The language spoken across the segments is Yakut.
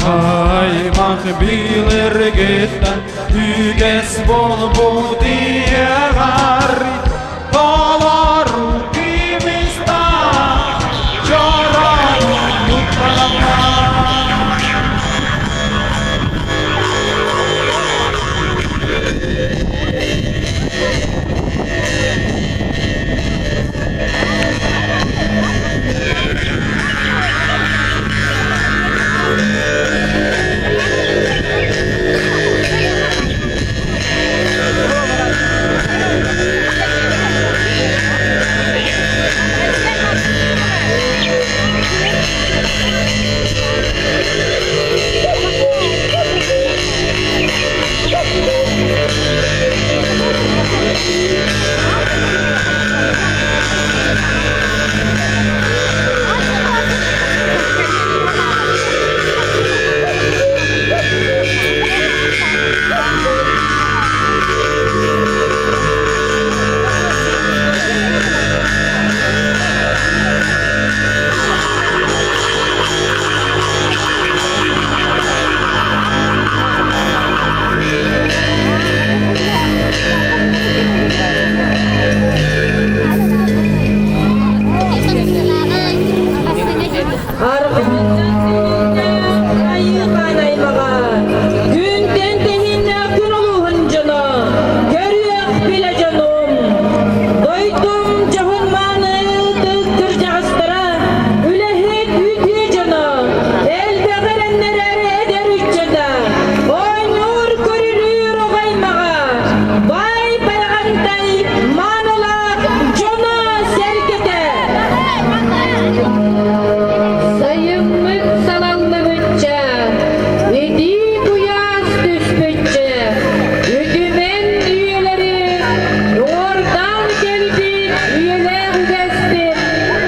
Аймах билэргиттэн үгэс буолбут иэҕэр толору кимистаах чороонун Айыы-хаан аймаҕа, күнтэн тэһииннээх күн улууһун дьоно, көрүөх билэ дьонум, дойдум дьоһун-мааны тыл кырдьаҕастара, үлэһит үтүө дьоно, элбэх эрэннэрэр эдэр ыччата, оонньуур көрүлүүр оҕо аймаҕа, баай Байаҕантай маанылаах дьоно-сэргэтэ! Сайыммыт салаллыбычча, итии куйаас түспүччэ, үтүмэн үйэлэри уҥуордаан кэлбит үйэлээх үгэспит,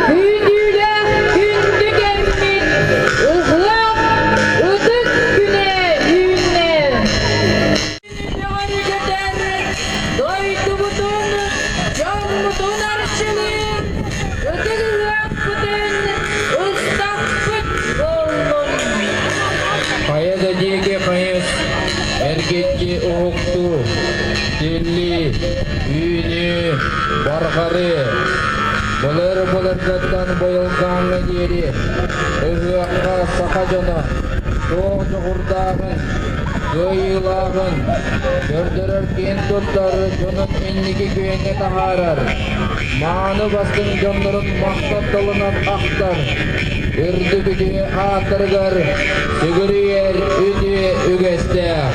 күүтүүлээх күндү кэммит ыһыах ытык күнэ үүннэ. Бөҕөргөтөр дойдубутун, дьоммутун арчылыыр ытык ыһыахпытын ыстахпыт буоллун. Хайа да диэки хайыс, эргиччи уһуктуу, тиллии, үүнүү, барҕарыы. Былыр-былыргыттан быйылгааҥҥа диэри ыһыахха саха дьоно туох дьоҕурдааҕын, кыайыылааҕын көрдөрөр киэн туттар дьонун инники күөҥҥэ таһаарар, мааны бастыҥ дьоннорун махтал тылынан ахтар, үрдүк үтүө ааттарыгар сүгүрүйэр үтүө үгэстээх.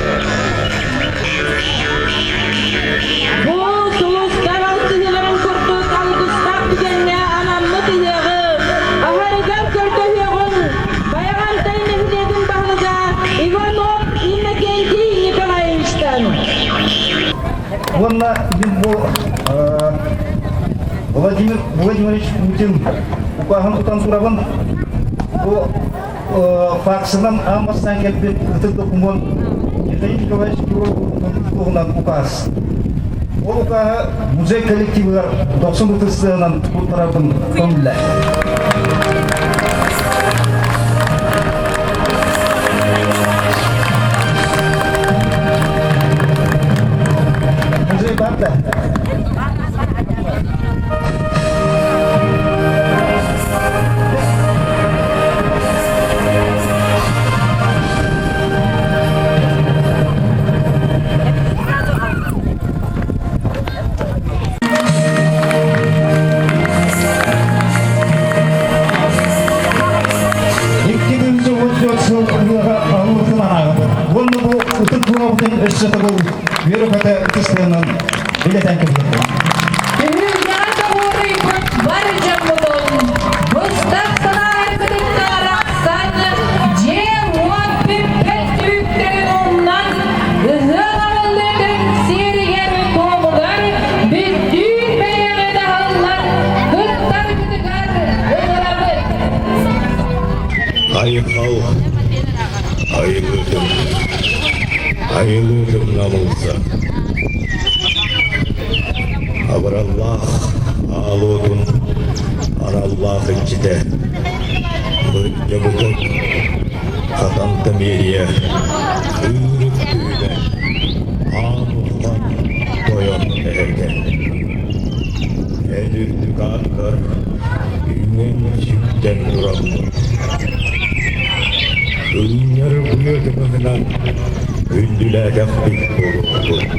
Бу сулустар алтыһыыларын курдук алгыстаах түгэҥҥэ анаммыт ыһыаҕы аһарыгар көрдөһүөҕүҥ Байаҕантай нэһилиэгин баһылыга Иванов Иннокентий Николаевичтан. Уонна мин бу Владимир Владимирович Путин укааһын тутан турабын. Бу факсынан аан бастаан кэлбит ытык докумуон Михаил Николаевич Киров туһунан укаас. Ол укааһы музей коллективыгар дохсун ытыс сыанан туттарарбын көҥүллэ. Музей бар да? Икки күн сугун сыл ыһыаҕа аһыллыбытын анаабыт. Уонна бу ытык буолабытын өссө төгүл үөрэ-көтө ытыстыынан билэтэн кэбиһиэххэ. Түһүлгэҕэ тоҕуоруйбут бар дьоммутун быстах санаарбытыттан арахсан, дьиэ-уот бүппэт түбүктэрин умнан, ыһыах аһыллыытын сиэригэр-туомугар бүттүүн бэйэҕит аһыллан кыттаргытыгар ыҥырабыт. Айхал, айылыытым, айылыытым намылса. Абыраллаах аал уотун аналлаах иччитэ Бырдьабытык Хатан Тэмиэрийэ Ыырык түүнэ Аан Уххан Тойон эһэтэ Эн үрдүк ааккар үҥэн-сүктэн тураммыт Кыынньар быа кымыһынан күндүлээтэхпит буолуохпут.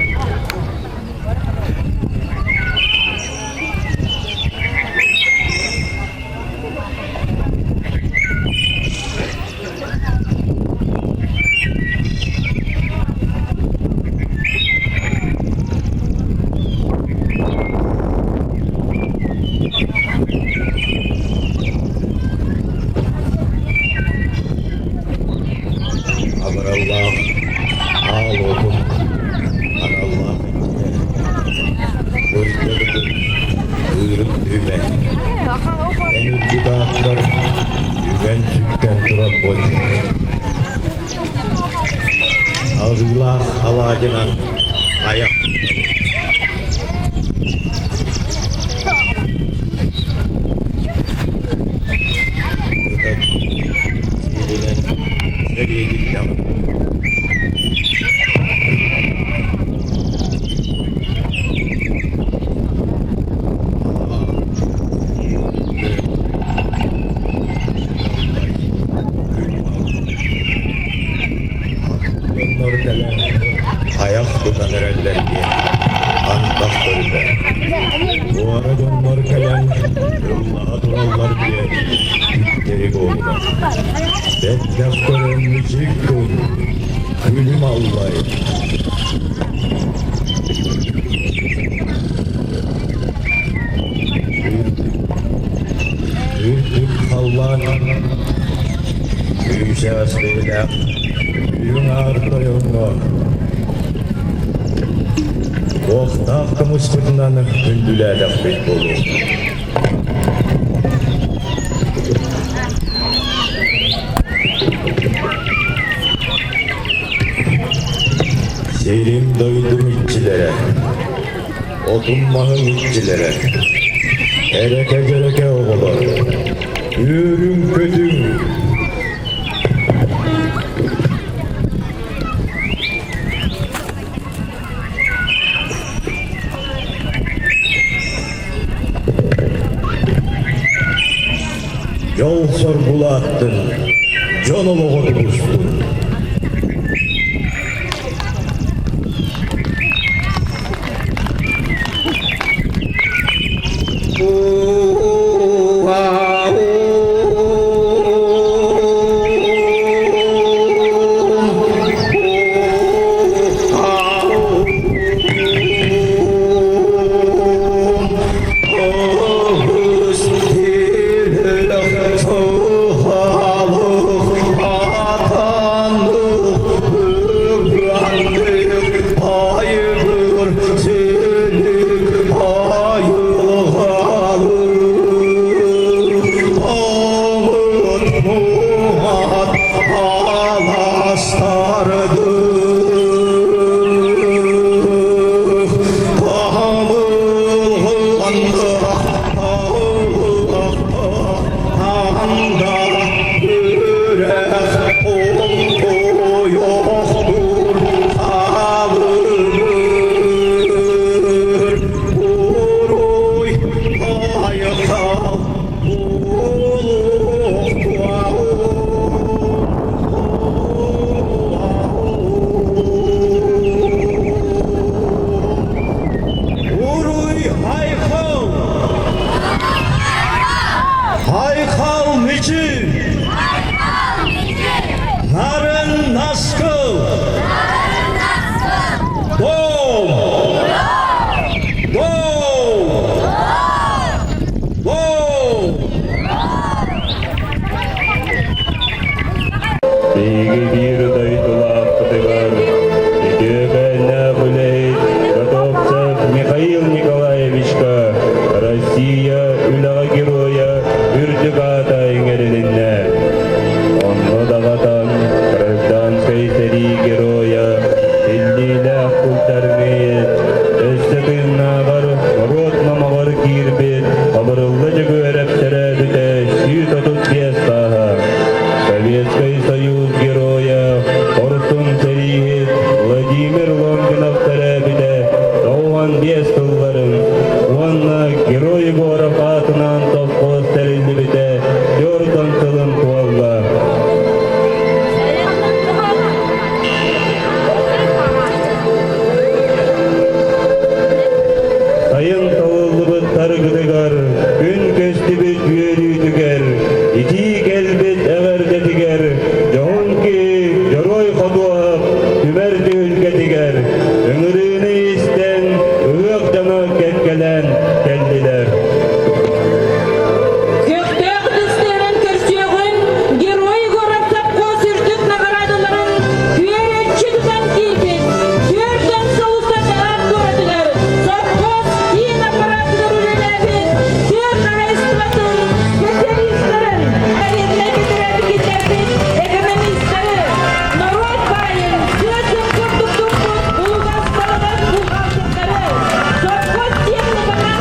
Абыраллаах аал уотун аналлаах иччитэ Бырдьабытын ыырык түмэ Эн үрдүк ааккар үгэн-сүктэн турарбыт Арыылаах алаадьынан айах Ытык сиэлинэн сэриэдиттэҕим. Дьоннор кэлэн айах тутан эрэллэр диэн антах көрдө. Туора дьоннор кэлэн ыллаһа тураллар диэн түктэри буолла. Бэттэх көрөн мичик гын, күлүм аллай. Үрдүк халлаан күүсэс бэйэлээх үрүҥ аар тойоҥҥо Туохтаах көмүспүтүнэн күндүлээтэхпит буолуо. Сирим дойдум иччилэрэ, отум-маһым иччилэрэ, эрэкэ-дьэрэкэ оҕолор, үөрүҥ-көтүҥ! Дьол соргулааттын, дьон олоҕо тубустун. анаан совхоз тэриллибитэ 40 сылын туолла. Сайын талыллыбыт тарыгытыгар, күн көстүбүт үөрүүтүгэр, итии кэлбит эҕэрдэтигэр, дьоһун киһи Дьоруой Ходуоһап түмэр түһүлгэтигэр ыҥырыыны истэн, ыһыах дьоно кэккэлээн кэллилэр. Көхтөөх ытыстыырын көрсүөҕүн Герой Егоров совхоз үрдүк наҕараадаларын күөрэччи тутан киирбит 40 сыл устата туоратыгар совхоз киин аппаратыгар үлэлээбит тыа хаһаайыстыбатын специалистарын, военнай бэтэрээн экономистары, норуот баайын тыа курдук туппут булугас-талаҕас бухгалтерлары, совхоз техниката.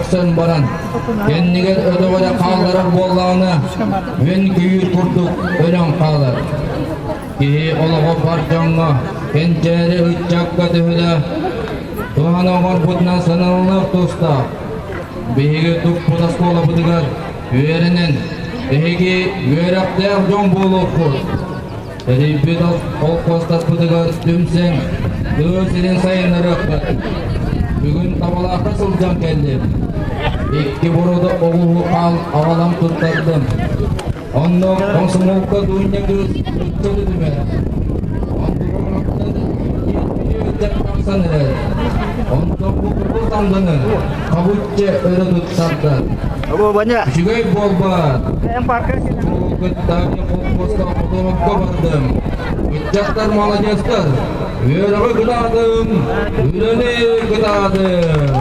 Мөхсөн баран, кэннигэр өтөҕө хаалларар буоллаҕына, үөн-көйүүр курдук өлөн хаалар. Киһи олоҕо бар дьоҥҥо, кэнчээри ыччакка төһөлө туһаны оҥорбутунан саналлыах тустаах. Биһиги туппут оскуолабытыгар үөрэнэн, эһиги үөрэхтээх дьон буолуоххут. Тэрийбит холкуостарбытыгар түмсэн, тыа сирин сайыннарыахпыт. Бүгүн Табалаахха сылдьан кэллим. Икки боруода оҕуһу хаал аҕалан туттардым. Онно комсомолка Дуня кыыс ыччаты түмэр. Онтукаммыттан тахсан эрэр. Онтон бу курдук танданы хабычча өрө туттарда. Үчүгэй буолбаат. Кыттааччы холкуоска хотоһукка бардым. Ыччаттар маладьыастар. Үөрэҕи кытаатым, үлэни кытаатым.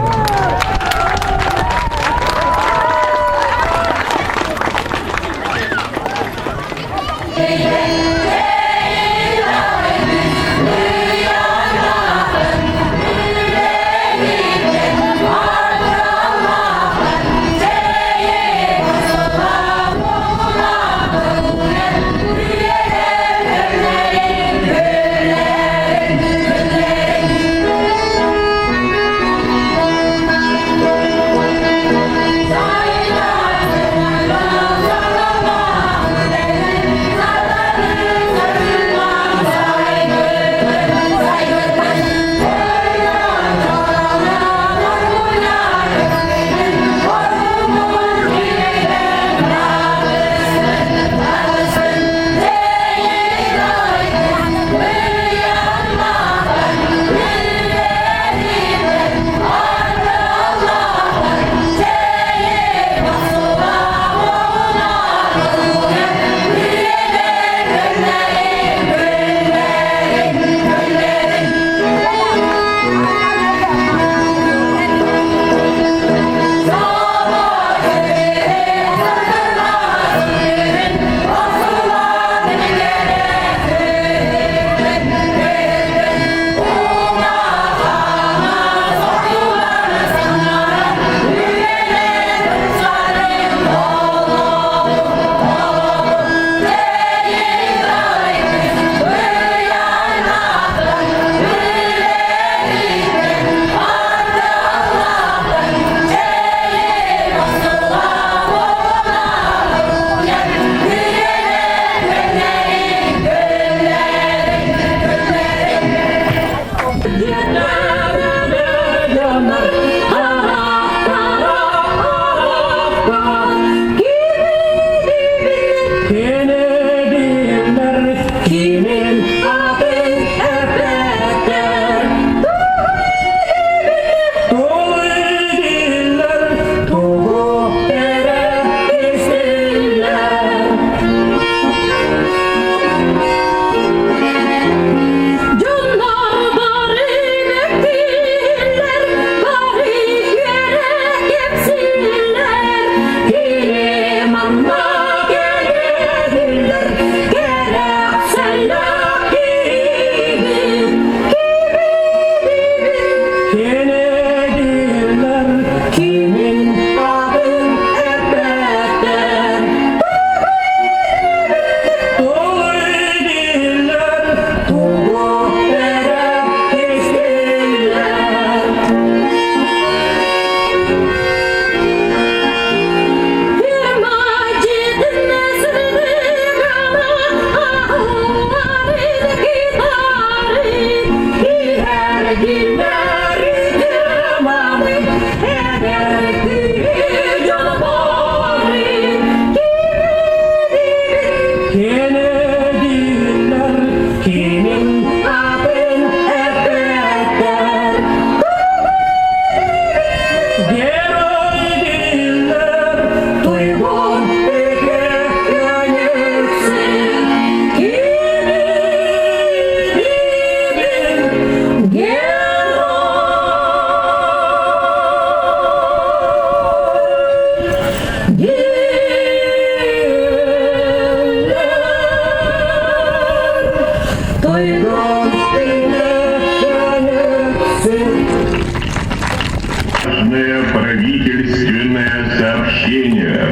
обращение.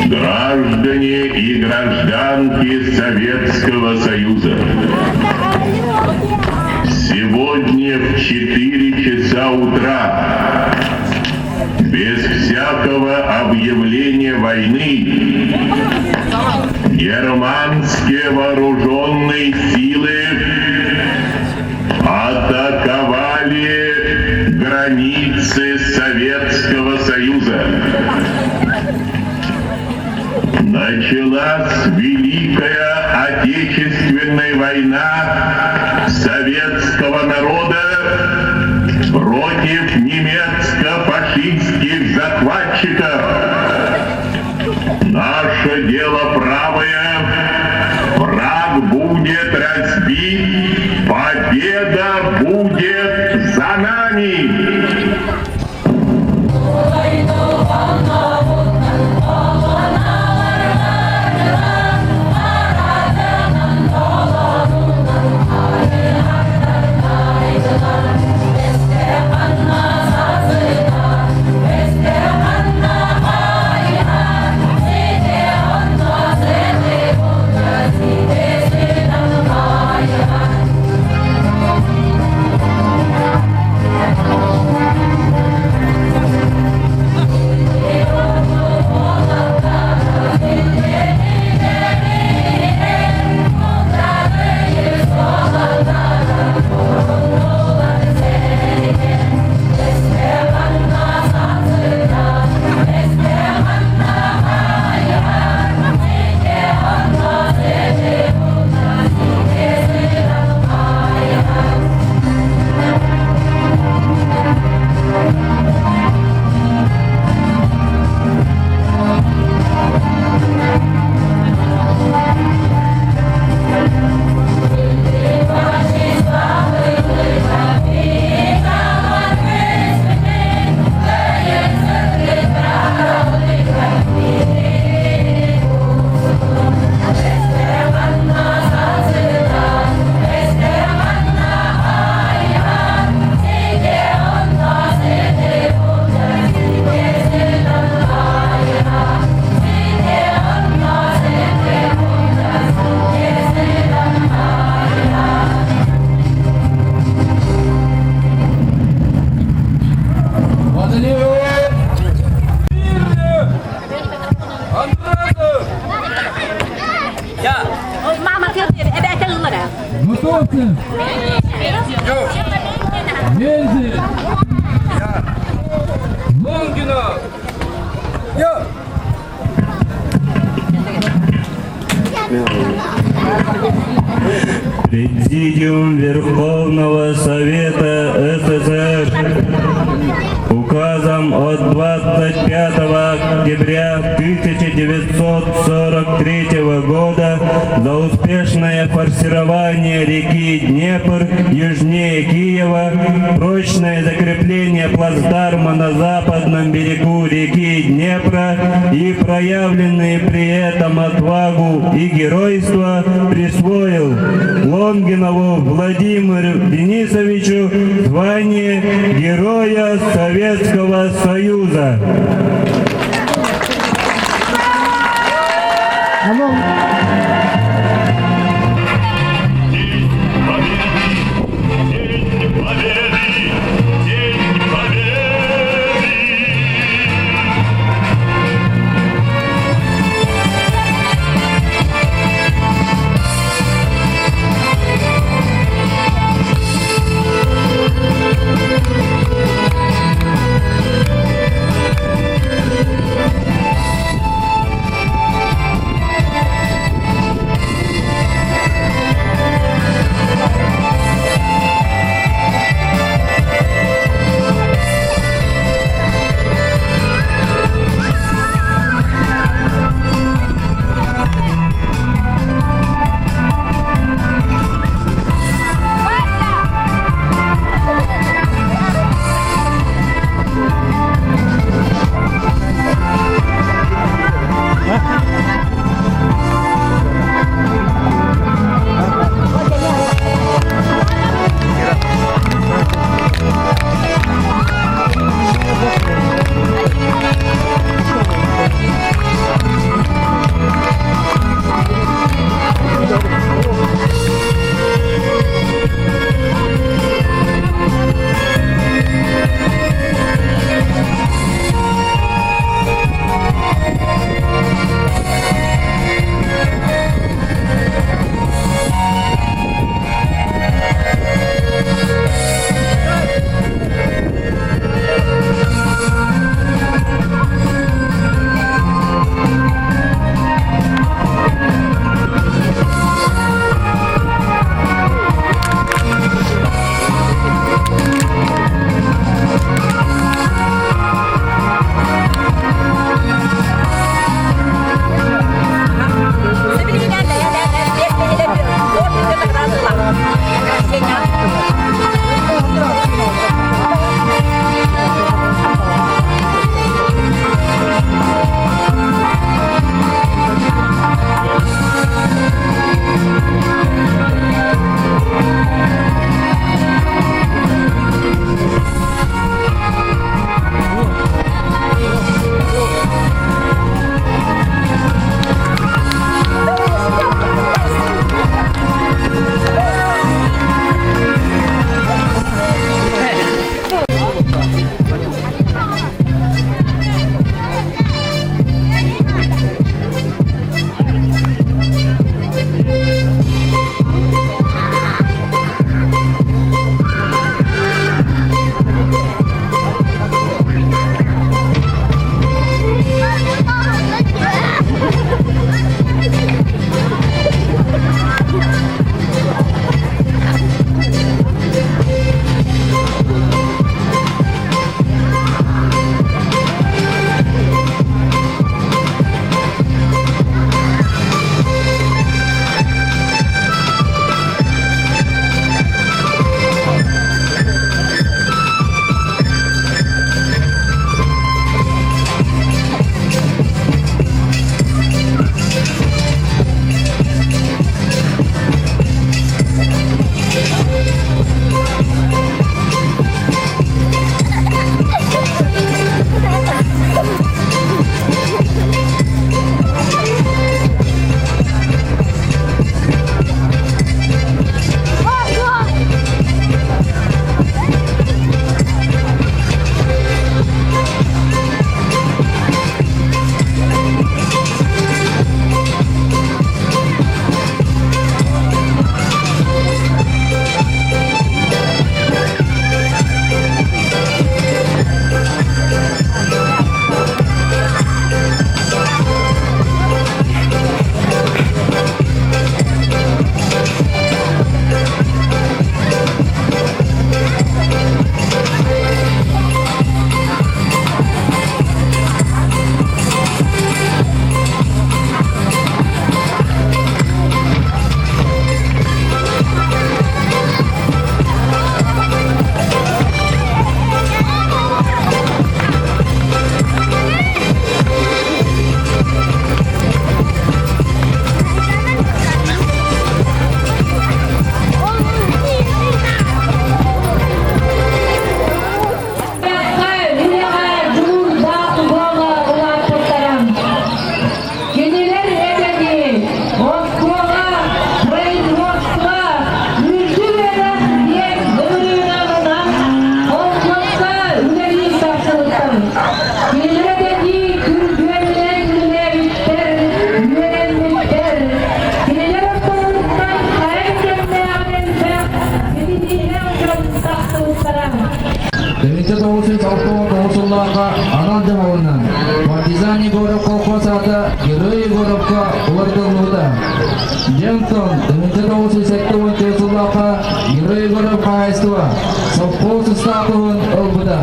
Граждане и гражданки Советского Союза, сегодня в 4 часа утра, без всякого объявления войны, германские вооруженные силы атаковали границы Советского Союза. Началась Великая Отечественная война советского народа против немецко-фашистских захватчиков. Наше дело правое, враг будет разбит, победа будет за нами! Готовцы! Мельзин! Лонгинов! Президиум Верховного Совета СССР указом от 25 октября 1943 года за успешное форсирование реки Днепр южнее Киева, прочное закрепление плацдарма на западном берегу реки Днепра и проявленные при этом отвагу и геройство присвоил Лонгинову Владимиру Денисовичу звание Героя Советского Союза. День Победы! День Победы! 969 сыллаахха анал дьаһалынан Партизан Егоров колхоз аата Герой Егоровка уларытыллыбыта. Дьэ онтон 1974 сыллаахха Герой Егоров хаһаайыстыба совхоз ыстаатыһын ылбыта.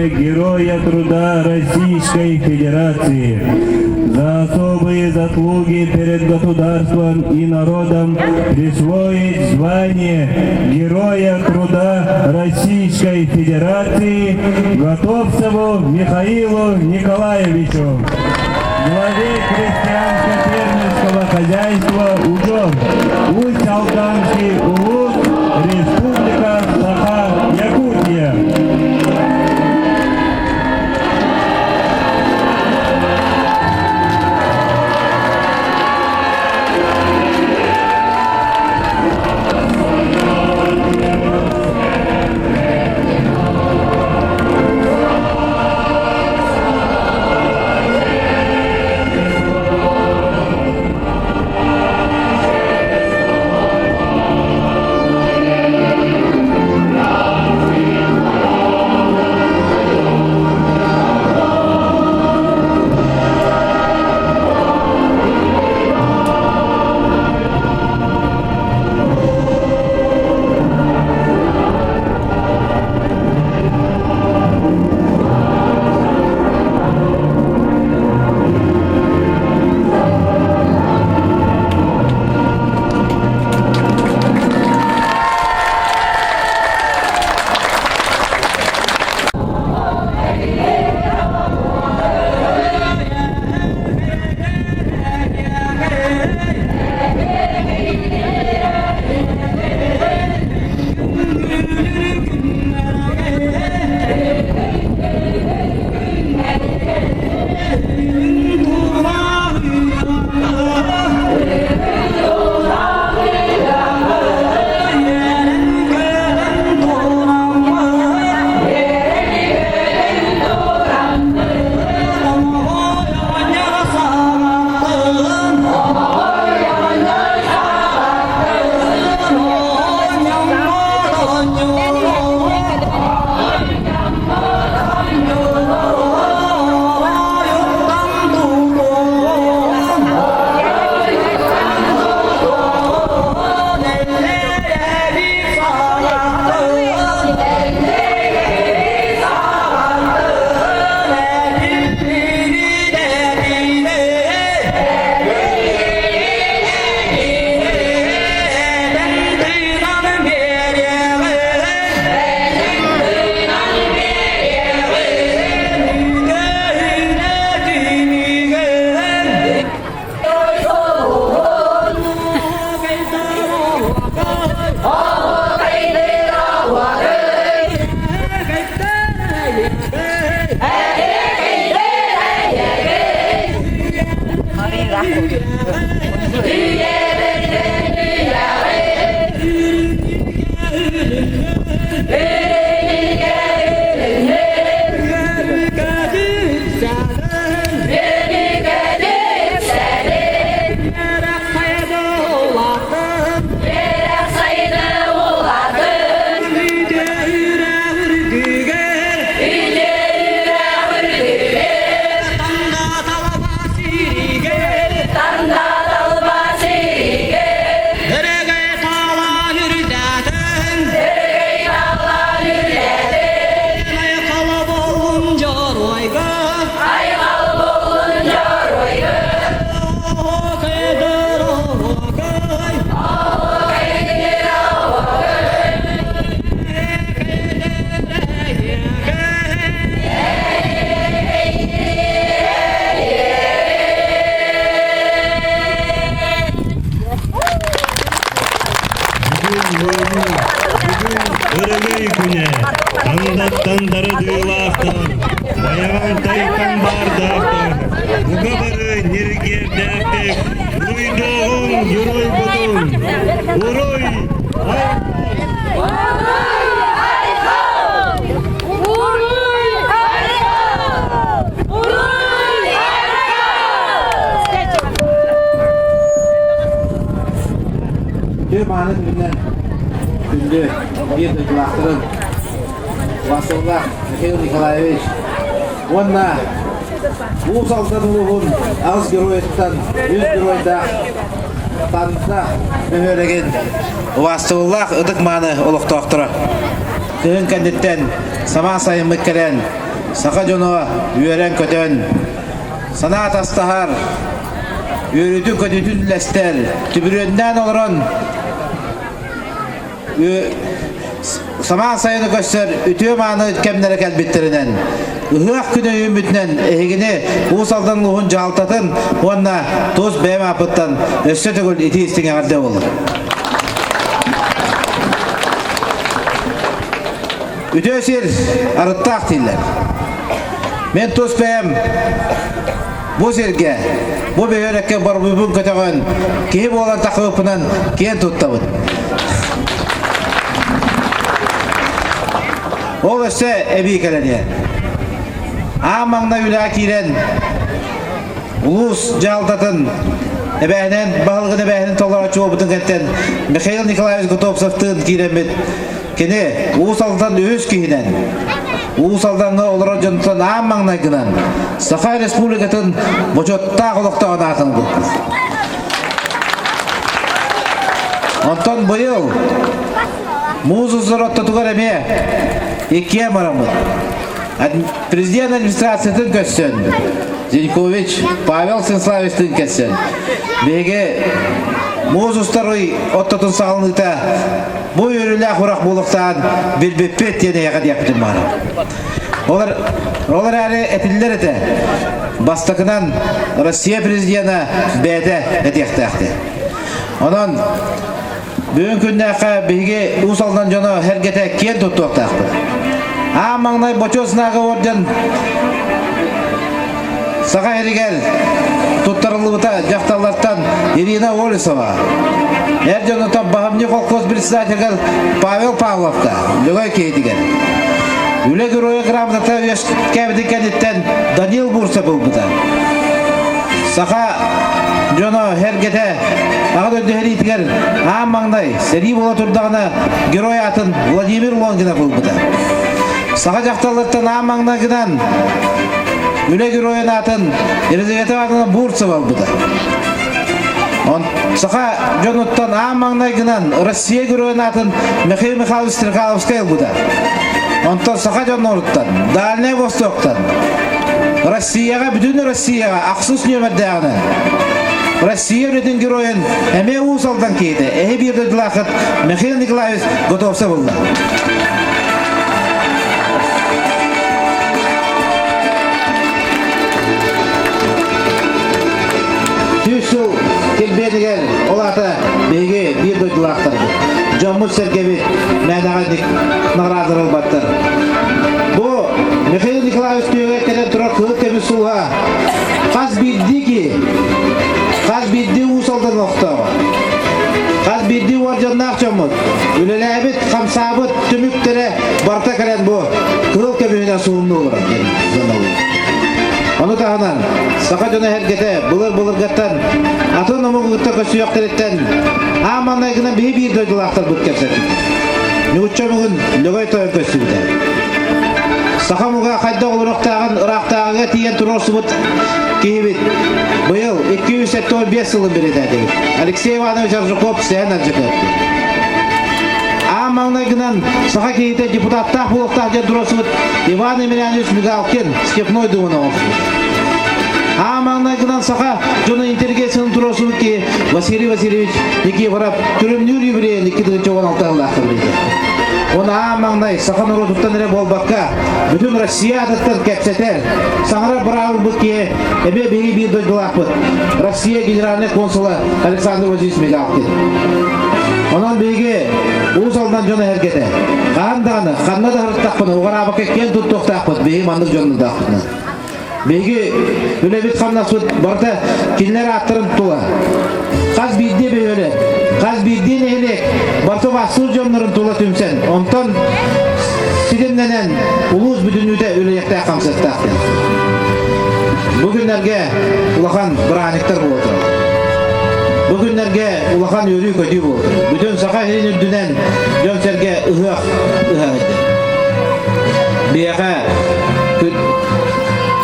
Героя труда Российской Федерации за особые заслуги перед государством и народом присвоить звание Героя труда Российской Федерации Готовцеву Михаилу Николаевичу, главе крестьянско-фермерского хозяйства «Удел», Усть-Алданский улус, Республика Саха-Якутия. Өрөгөй күнэ, тандаттан дарыдыылаахтар, байаҕантайтан баардаахтар, бука бары ньиргиэрдээхтик, уруйдуоҕуҥ геройбутун! Уруй! Уруй! Уруй! Үтүө мааны күнүнэн күндү биир дойдулаахтарын Василла Михаил Николаевич уонна Уус Алдан улууһун аҕыс геройуттан үс геройдаах Танда бөһүөлэгин убаастабыллаах ытык мааны олохтоохторо. Кыһын кэнниттэн самаан сайыммыт кэлэн, саха дьоно үөрэн-көтөн, санаа атастаһар, үөрүүтүн-көтүүтүн үллэстэр, түбүрүөннээн олорон самаан сайыны көрсөр үтүө-мааны кэмнэрэ кэлбиттэринэн ыһыах күнэ үүммүтүнэн эһигини Уус Алдан улууһун дьаһалтатын уонна тус бэйэм ааппыттан өссө төгүл итии истиҥ эҕэрдэ буоллун. Үтүө сир арыттаах дииллэр. Мен тус бэйэм бу сиргэ, бу бөһүөлэккэ барбыппын көтөҕөн, киһи буолан тахыбыппынан киэн туттабын. Ол өссө эбии кэлэниэ. Аан маҥнай үлэҕэ киирэн улуус дьаһалтатын эбээһинэн баһылыгын эбээһинин толорооччу буолбутун кэнниттэн Михаил Николаевич Готовцевтыын киирэммит Кини Уус Алдан үһүс киһинэн, Уус Алдаҥҥа олорор дьонтон аан маҥнайгынан Саха Республикатын бочуоттаах олохтооҕун аатын ылбыппыт. Онтон быйыл муус устар ортотугар эмиэ иккиэн бараммыт. Президент администрациятын көрсөн, Зинькович Павел Станиславичтыын кэлсэн, биһиги муус устар ый ортотун саҕаланыыта Бу үөрүүлээх урах буолуохтаан билбиппит диэн эйэҕэ диэхпитин баара. Ол, ол эрээри этиллэр этэ. Бастакынан Россия президена бэйэтэ этиэхтээхти. Онон бүгүн күннээххэ биһиги Уус Алдан дьоно эргэтэ киэн туттуохтаахпыт. Аан маҥнай Бочуот знага орден Саха сиригэр туттарыллыбыта дьахталлартан Ирина Олесова, эр дьонуттан Баһымньы холкуос председателигэр Павел Павловка, Лөгөй киһитигэр. Үлэ геройа грамотата үөскээбитин кэнниттэн Данил Бурцев ылбыта. Саха дьоно эргэтэ Аҕа дойду сэриитигэр аан маҥнай сэрии буола турдаҕына герой аатын Владимир Лонгинов ылбыта. Саха дьахталлартан аан маҥнайгынан Үлэ геройун аатын Елизавета Ивановна Бурцева ылбыта. Он саха дьонуттан аан маҥнайгынан Россия геройун аатын Михаил Михайлович Стрекаловскай ылбыта. Онтон саха дьонноруттан, Дальнай Востоктан, Россияҕа, бүтүн Россияҕа ахсыс нүөмэрдээҕинэн Россия үлэтин геройун эмиэ Уус Алдан киһитэ, эһи биир дойдулаахыт Михаил Николаевич Готовцев ылла. Сүүс сыл килбиэнигэр ол аата биһиги биир дойдулаахтарбыт, дьоммут-сэргэбит мээнэҕэ наҕараадалар ылбаттар. Бу Михаил Николаевич түһүгэр кэлэн турар кыһыл көмүс сулуһа хас биирдии киһи. биирдии Уус Алдан олохтооҕо, хас биирдии уордьаннаах дьоммут, үлэлээбит, хамсаабыт түмүктэрэ барыта кэлэн бу кыһыл көмүһүнэн сууннуу олорор диэн сыаналыыр. Ону таһынан саха дьоно эһэргэтэ былыр-былыргаттан атын омук кытта көсүөхтэриттэн аан маҥнайгынан биһи биир дойдулаахтарбыт кэпсэттик. Нуучча омугун Лөгөй тойон көстүбүтэ. Саха омуга хайдах олоруохтааҕын ыраахтааҕыга тиийэн туруорсубут киһибит быйыл 275 сылын бэлиэтээтибит. Алексей Иванович Аржаков Сэһэн Ардьакыап. Аан маҥнайгынан саха киһитэ депутаттаах буолуохтаах диэн туруорсубут Иван Емельянович Мигалкин Степной Думаны оҥорсубут. Аан маҥнайгынан саха дьоно интеллигенциянын туруорсубут киһи Василий Васильевич Никифоров Күрүмнүүр юбилейын 2016 сыллаахта билиитэ. Оны аан маҥнай саха норуотуттан эрэ буолбакка, бүтүн Россия аатыттан кэпсэтэр, саҥарар быраабырбыт киһи эмиэ биһиги биир дойдулаахпыт Россия генеральный консула Александр Васильевич Мигалкин. Онон биһиги Уус Алдан дьоно эһэргэтэ. Хаһан даҕаны, ханна да сырыттахпына, уҕараабакка киэн туттуохтаахпыт, биһиги маннык дьоннордоохпутунан. Биһиги үлэбит хамнаспыт барыта кинилэр ааттарын тула. Хас биирдии бөһүөлэк, хас биирдии нэһилиэк барыта бастыыр дьоннорун тула түмсэн, онтон ситимнэнэн улуус бүтүннүүтэ үлэлиэхтээх хамсыахтаах диэн. Бу күннэргэ улахан бырааһынньыктар буола тураллар. Бу күннэргэ улахан үөрүү-көтүү буола турар. Бүтүн Саха сирин үрдүнэн дьон-сэргэ ыһыах ыһыаҕыйда. Биһиэхэ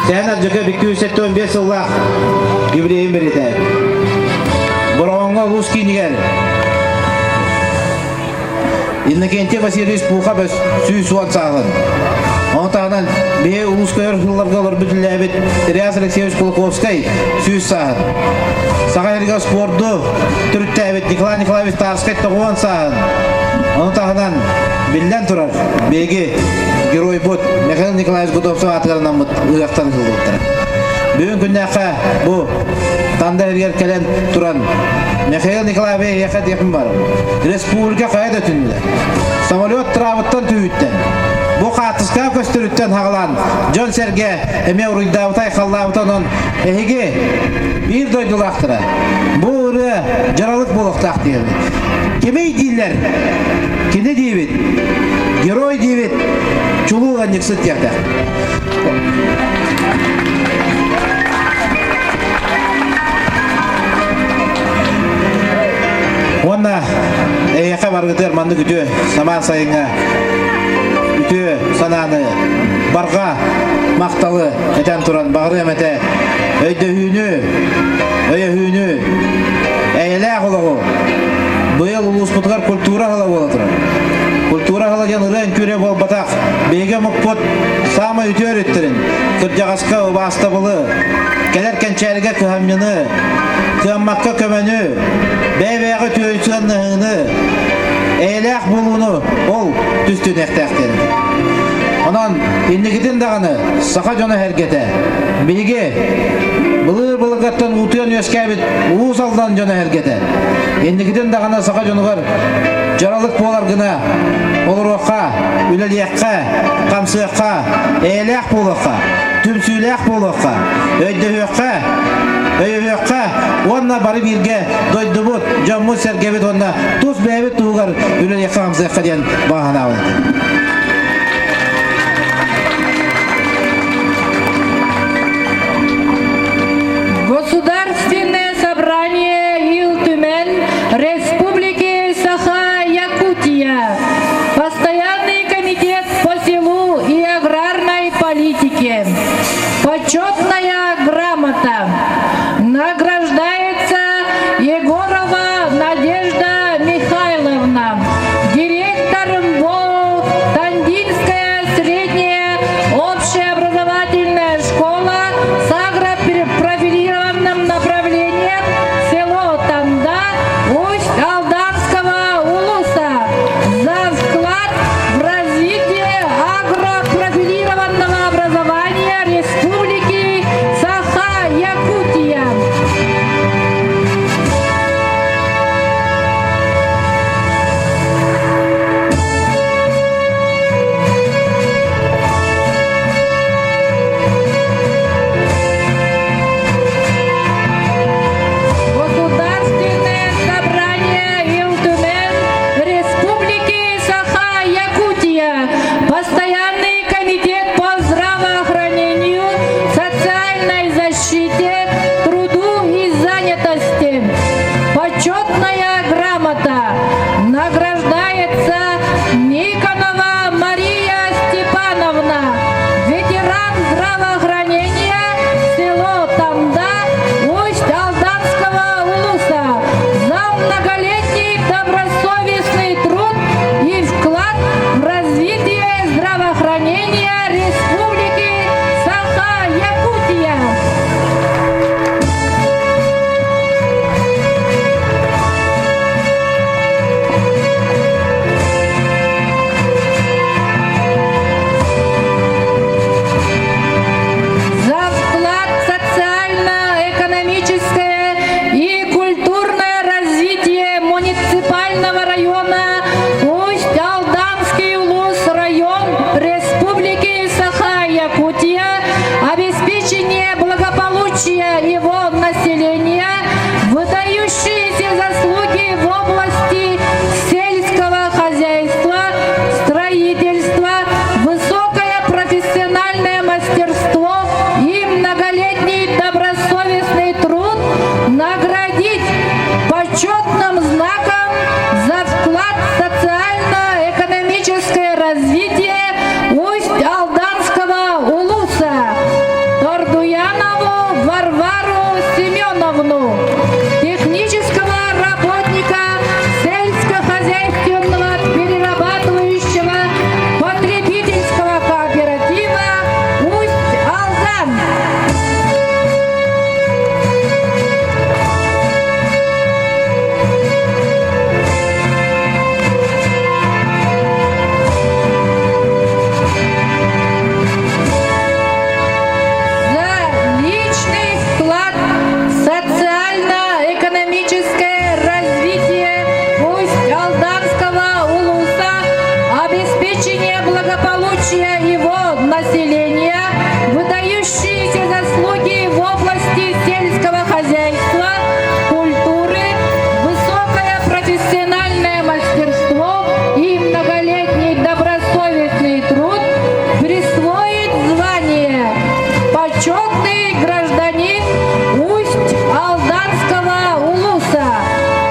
Сэһэн Ардьака 275 сыллаах юбилейын бэлиэтээбит. Бороҕоҥҥо улуус киинигэр Иннокентий Васильевич Пухов 110 сааһын. Ону таһынан биһи улууска өр сылларга олорбут үлэлээбит Реас Алексеевич Кулаковскай 100 сааһын. Саха сиригэр спорду төрүттээбит Николай Николаевич Тарскай 90 сааһын. Ону таһынан биллэн турар биһиги геройбут Михаил Николаевич Готовцев аатыгар анаммыт ыһыахтан ыһыллыбыттара. Бүгүн күннээххэ бу Танда сиригэр кэлэн туран Михаил Николаевич эһиэхэ диэхпин барым. Республика хайа да түннүлэр. Самолет тыраабыттан түһүүттэн, бу хаартыскаҕа көстөрүттэн хаҕалаан дьон-сэргэ эмиэ уруйдаабыта, айхаллаабыта онон эһиги биир дойдулаахтара бу ырыа дьаралык буолуохтаах диэбит. Кимий дииллэр? Кини диибит. Герой диибит. Чулуу ыанньыксыт диэхтээх. Уонна эйиэхэ баргытыар маннык үтүө самаан сайыҥҥа үтүө санааны, барҕа махталы этэн туран баҕарыам этэ өйдөһүүнү, өйөһүүнү, эйэлээх олоҕу. Быйыл улууспутугар культура сыла буола турар. Культура сыла диэн ырыа үҥкүүрэ буолбатах. Биһиги омукпут саамай үтүө өрүттэрин, кырдьаҕаска убаастабылы, кэлэр кэнчээригэ кыһамньыны, кыаммакка көмөнү, бэйэ-бэйэҕэ үтүө сыһыаннаһыыны, эйэлээх буолууну ол түстүнүөхтээхтэр. Онон инникитин даҕаны саха дьоно эһэргэтэ, биһиги былыр-былыргаттан уутуйан үөскээбит Уус Алдан дьоно эһэргэтэ, инникитин даҕаны саха дьонугар дьаралык буолар гына олоруохха, үлэлиэххэ, хамсыахха, эйэлээх буолуохха, түмсүүлээх буолуохха, өйдөһүөххэ, өйөһүөххэ уонна бары бииргэ дойдубут, дьоммут-сэргэбит уонна тус бэйэбит туһугар үлэлиэххэ-хамсыахха диэн баҕа санаабын этэбин. Государственное собрание Ил Түмэн Республики Саха-Якутия. Постоянный комитет по селу и аграрной политике. Почетная грамота. Награждается Егорова Надежда Михайловна, директор МБО слоев населения, выдающиеся заслуги в области сельского хозяйства, строительства, высокое профессиональное мастерство и многолетний добросовестный труд наградить почетным знаком за вклад в социально-экономическое развитие Усть-Алданского улуса Тордуянову Варвару Семеновну, технического работника сельскохозяйственного перерабатывающего потребительского кооператива Усть-Алдан. За личный вклад в социально-экономическое развитие Усть-Алданского улуса, обеспечение благополучия его населения, выдающиеся заслуги в области сельского хозяйства, культуры, высокое профессиональное мастерство и многолетний добросовестный труд присвоить звание «Почетный гражданин Усть-Алданского улуса»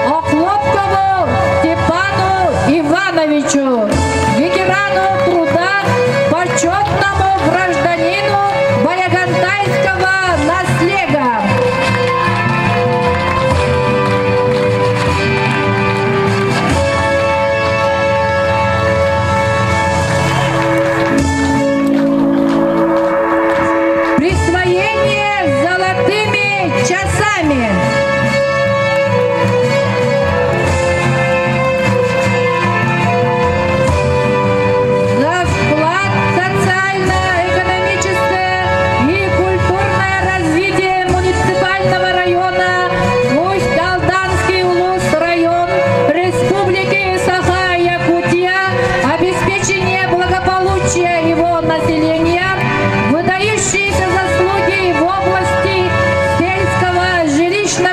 Охлопкову Степану Ивановичу, ветерану труда, почетному гражданину Баягантайского наслега. Присвоение золотыми часами. За вклад в социально-экономическое и культурное развитие муниципального района Усть-Алданский улус район Республики Саха-Якутия, обеспечение благополучия его населения, выдающиеся заслуги в области сельского жилищно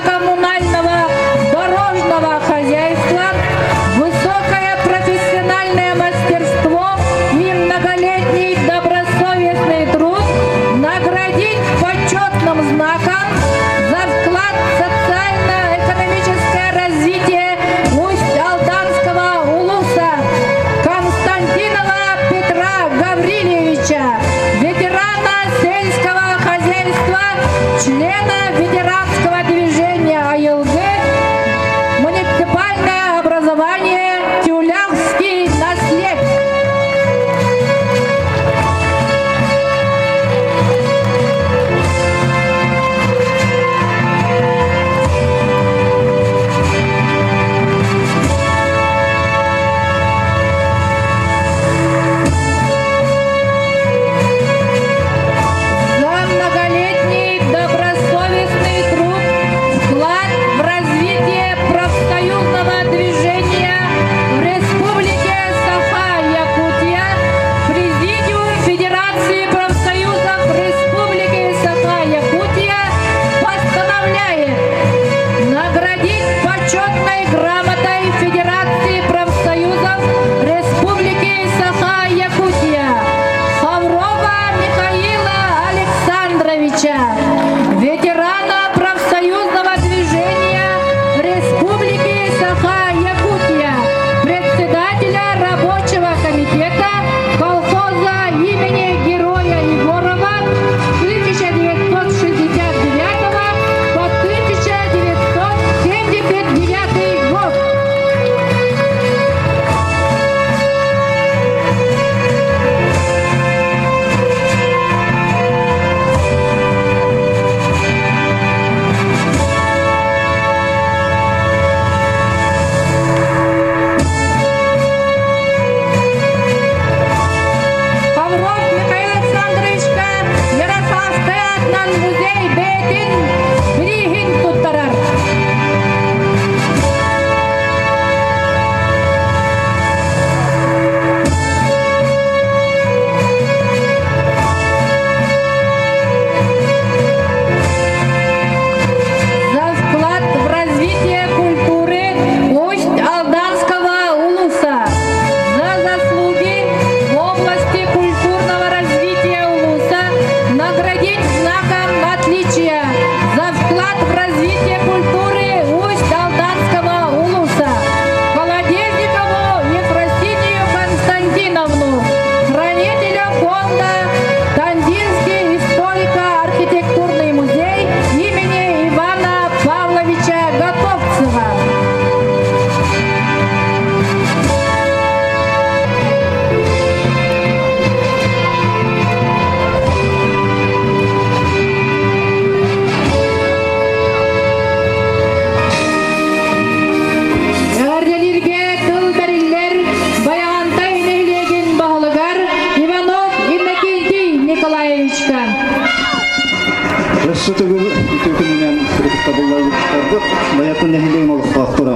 Өссө төгүл үтүө күнүнэн ытыктабылларбыт Байатын нэһилиэгин олохтоохторо.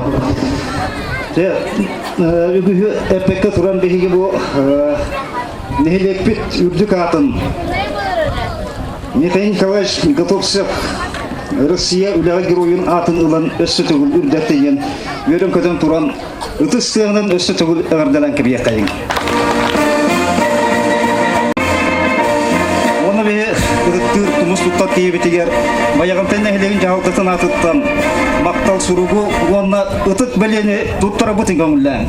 Дьэ, үгүһү эппэккэ туран биһиги бу нэһилиэкпит үрдүк аатын Михаил Николаевич Готовцев Россия үлэҕэ геройун аатын ылан өссө төгүл үрдэттэ диэн үөрэн-көтөн туран ытыс тыаһынан өссө төгүл эҕэрдэлээн кэбиһиэххэйиҥ. Уонна биһи ытыктыыр тумус туттар киһибитигэр Байаҕантай нэһилиэгин дьаһалтатын аатыттан махтал суругу уонна ытык бэлиэни туттарабытын көҥүллээҥ.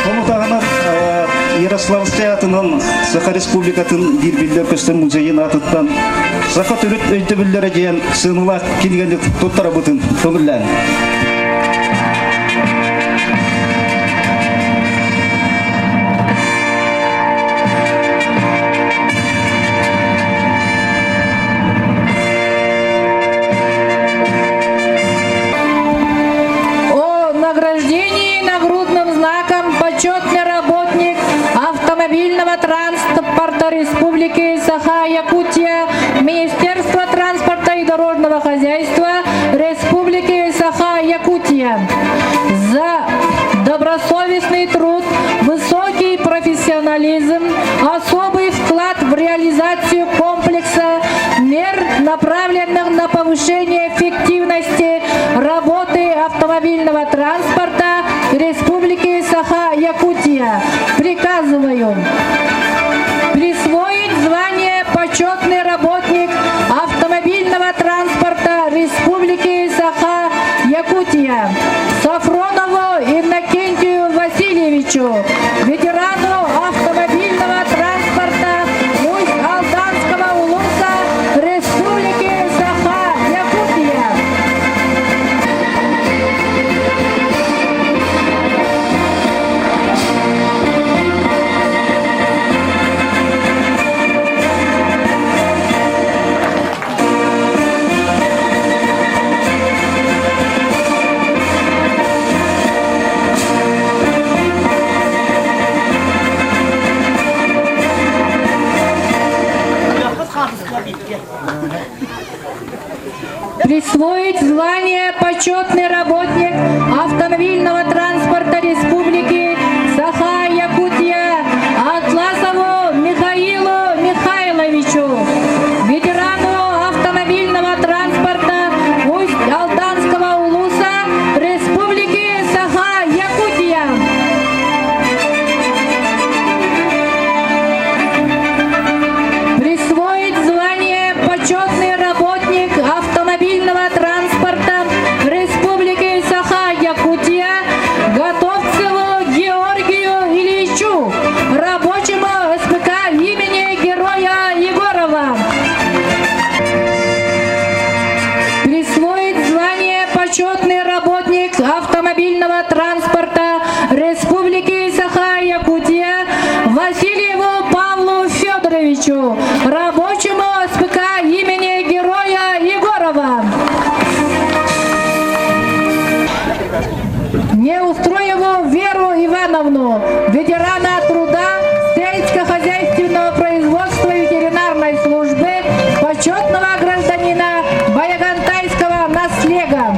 Ону таһынан Ярославскай аатынан Саха Республикатын биир биллэр көстөр музейын аатыттан Саха төрүт өйдөбүллэрэ диэн сыаналаах кинигэни туттарабытын көҥүллээн. О награждении нагрудным знаком почетный работник автомобильного транспорта Республики Саха-Якутия, Министерства транспорта и дорожного хозяйства Республики Саха-Якутия за добросовестный труд, высокий профессионализм, особый вклад в реализацию комплекса мер, направленных на повышение эффективности работы автомобильного транспорта Республики Саха-Якутия. Приказываю присвоить звание почетный работник автомобильного транспорта Республики Саха-Якутия Сафронову Иннокентию Васильевичу, ветерану автомобильного транспорта Усть-Алданского улуса Республики Саха-Якутия. Присвоить звание почетный работник автомобильного транспорта Республики Саха-Якутия Атласову Михаилу Михайловичу, ветерану автомобильного транспорта Усть-Алданского улуса Республики Саха-Якутия. Присвоить звание почетный работник автомобильного транспорта Республики Саха-Якутия Готовцеву Георгию Ильичу, рабочему СПК имени Героя Егорова. Присвоить звание почетный работник автомобильного транспорта Республики Саха-Якутия Васильеву Павлу Федоровичу, рабочему СПК имени Героя Егорова. Неустроеву Веру Ивановну, ветерана труда, сельскохозяйственного производства и ветеринарной службы, почетного гражданина Баягантайского наслега.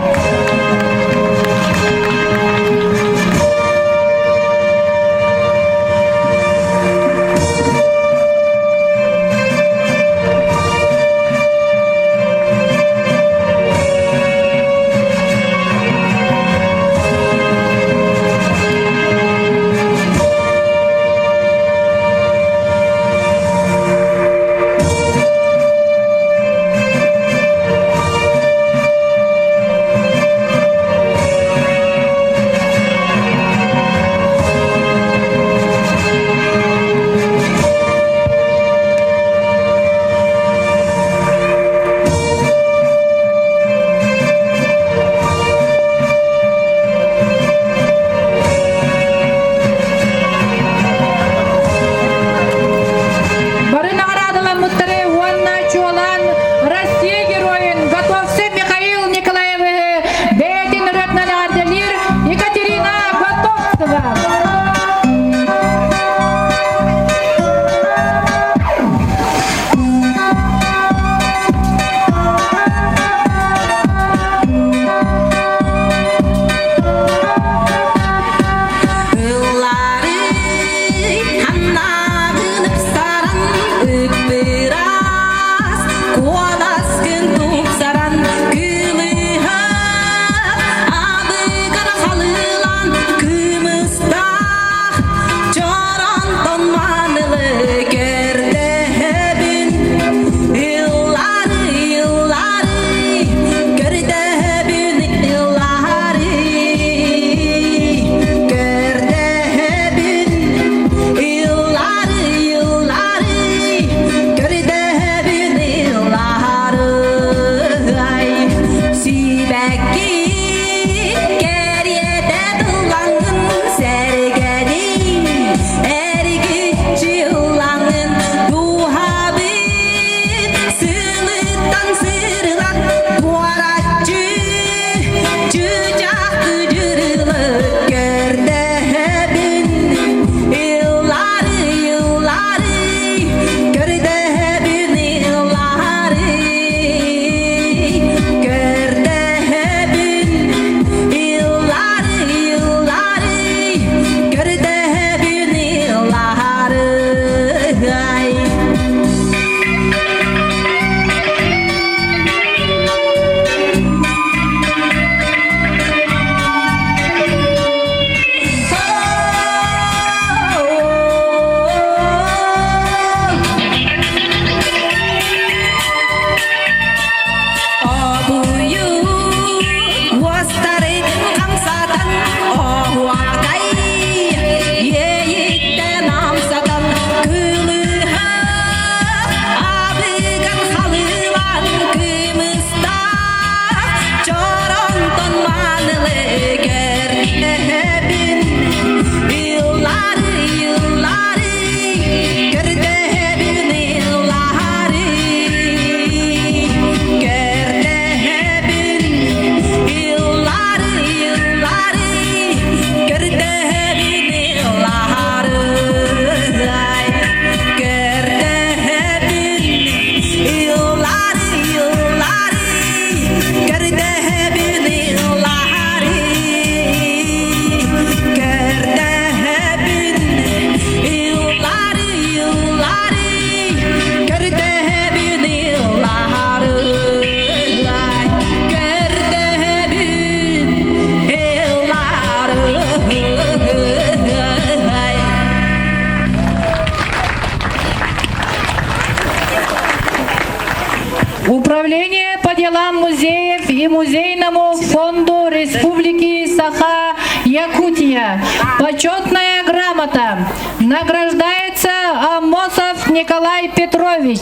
музеев и музейному фонду Республики Саха-Якутия. Почетная грамота награждается Амосов Николай Петрович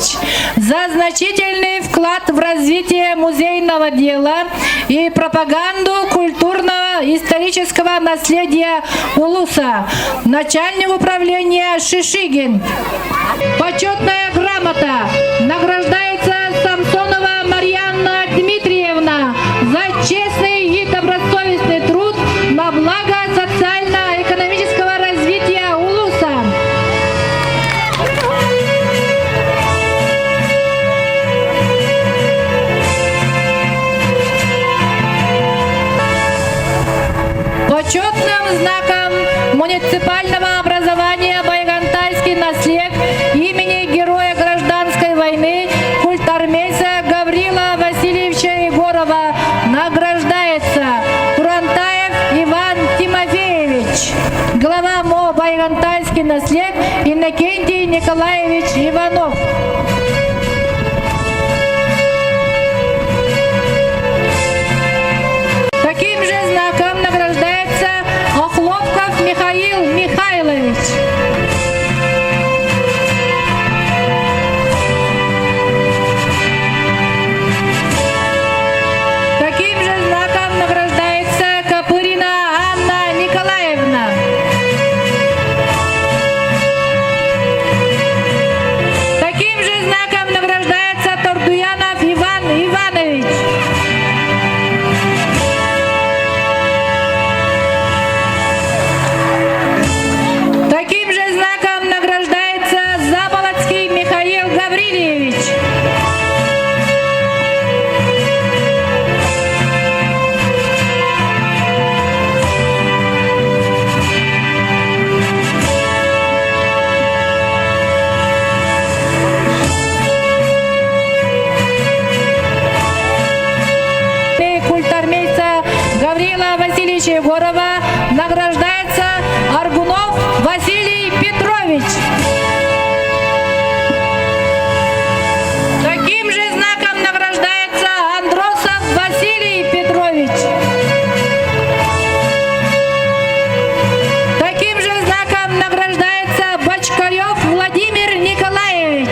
за значительный вклад в развитие музейного дела и пропаганду культурного исторического наследия Улуса. Начальник управления Шишигин. Почетная грамота награждается Самсонова Марьяна Дмитриевна за честный и добросовестный труд на благо социально-экономического развития Улуса. Почетным знаком муниципального образования Байгантайский наслед имени героя гражданской войны культармейца Гаврила Васильевича Егорова награждается Турантаев Иван Тимофеевич, глава МО Байгантайский наслед Иннокентий Николаевич Иванов. Таким же знаком награждается Охлопков Михаил Михайлович. Таким же знаком награждается Копырина Анна Николаевна. Таким же знаком награждается Тордуянов Иван Иванович. Таким же знаком награждается Заболоцкий Михаил Гаврильевич. Культармейца Гаврила Васильевича Егорова награждается Аргунов Василий Петрович. Таким же знаком награждается Андросов Василий Петрович. Таким же знаком награждается Бочкарев Владимир Николаевич.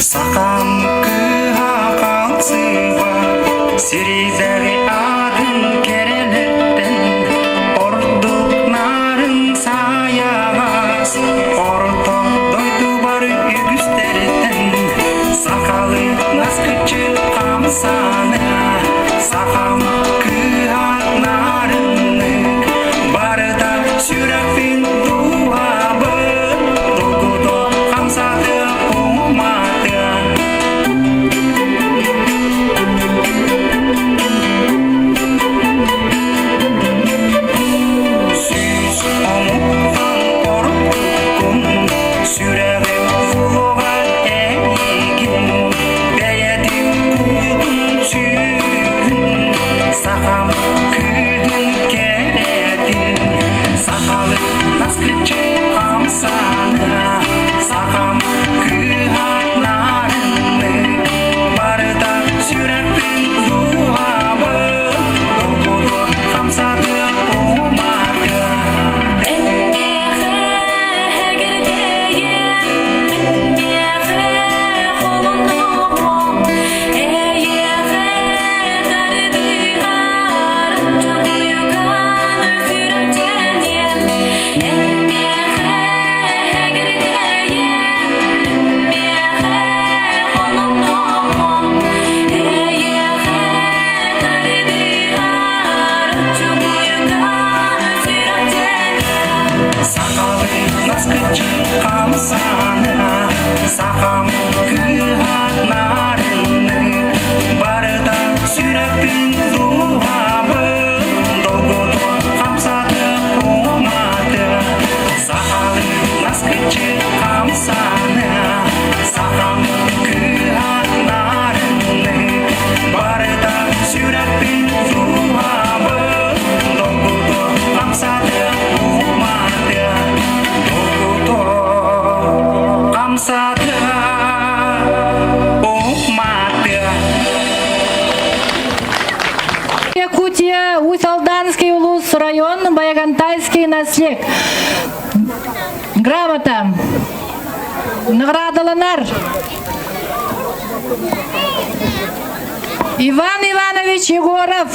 Сахам кыыһа хаалсыба, сиридэри атын кэрэлэртэн ордук нарын сайаҕас, орто дойдубар үгүстэриттэн сахалы наскычы хамсана, сахам кыыһа нарыннык, барыта сүрэхпин дууһабын долгута хамсаты уматы. Сүүс омуктан ордуккун, сүрэҕим булуга эйигин, бэйэтин кутун сүүрүн, сахам күүһүн кэрэтин, сахалы наскычы хамсана, сахам кыыһа нарынны, барыта сүрэхпин дууһабын, долгуту хамсаты уматы. Сахалы наскычы хамсана, сахам кыыһа нарынны, барыта сүрэхпин дууһабын, долгуту хамсаты уматы. Сахалы наскычы хамсана, сахам кыыһа нарынны, барыта сүрэхпин дууһабын, долгуту хамсаты уматы. Долгуту хамсаты уматы. Якутия, Усть-Алданский улус, район, Баягантайский наслег. Грамота. Наградаланар. Иван Иванович Егоров,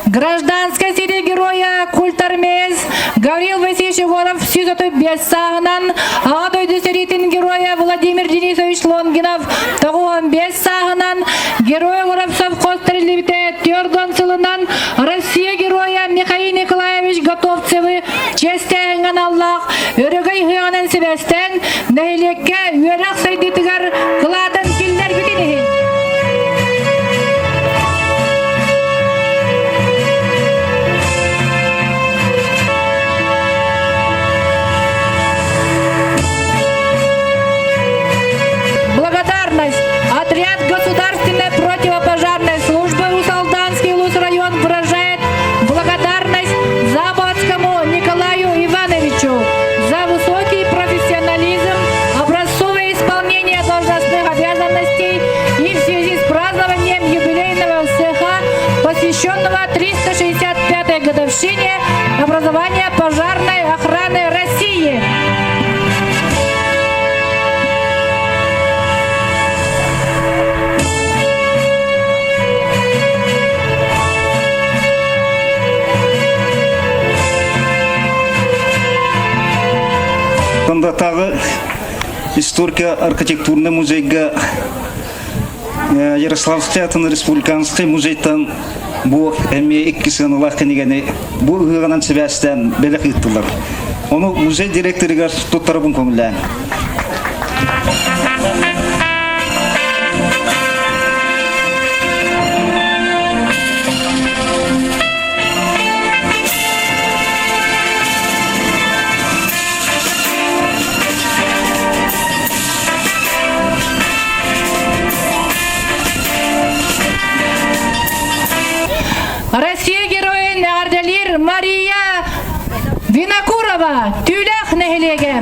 гражданская сэрии геройа культармеец Гаврил Васильевич Егоров 135 сааһынан, Аҕа дойду сэриитин геройа Владимир Денисович Лонгинов 95 сааһынан, Герой Егоров совхоз тэриллибитэ 40 сылынан Россия геройа Михаил Николаевич Готовцевы чиэстээһиҥҥэ аналлаах өрөгөй ыһыаҕынан сибээстээн нэһилиэккэ үөрэх сайдыытыгар кылаатын киллэрбитин иһин Благодарность. Отряд Государственной противопожарной службы Усалданский район выражает благодарность Заводскому Николаю Ивановичу за высокий профессионализм, образцовое исполнение должностных обязанностей и в связи с празднованием юбилейного цеха, посвященного 365-й годовщине образования пожарной охраны России. Тандатааҕы историка архитектурнай музейга Ярославскай атын республиканскай музейтан бу эмиэ икки сыаналаах кинигэни бу ыһыаҕынан сибээстээн бэлэх ыыттылар. Ону музей директорыгар туттарабын көҥүллээн. Россия геройун эҕэрдэлиир Мария Винокурова, Түүлээх нэһилиэгэ.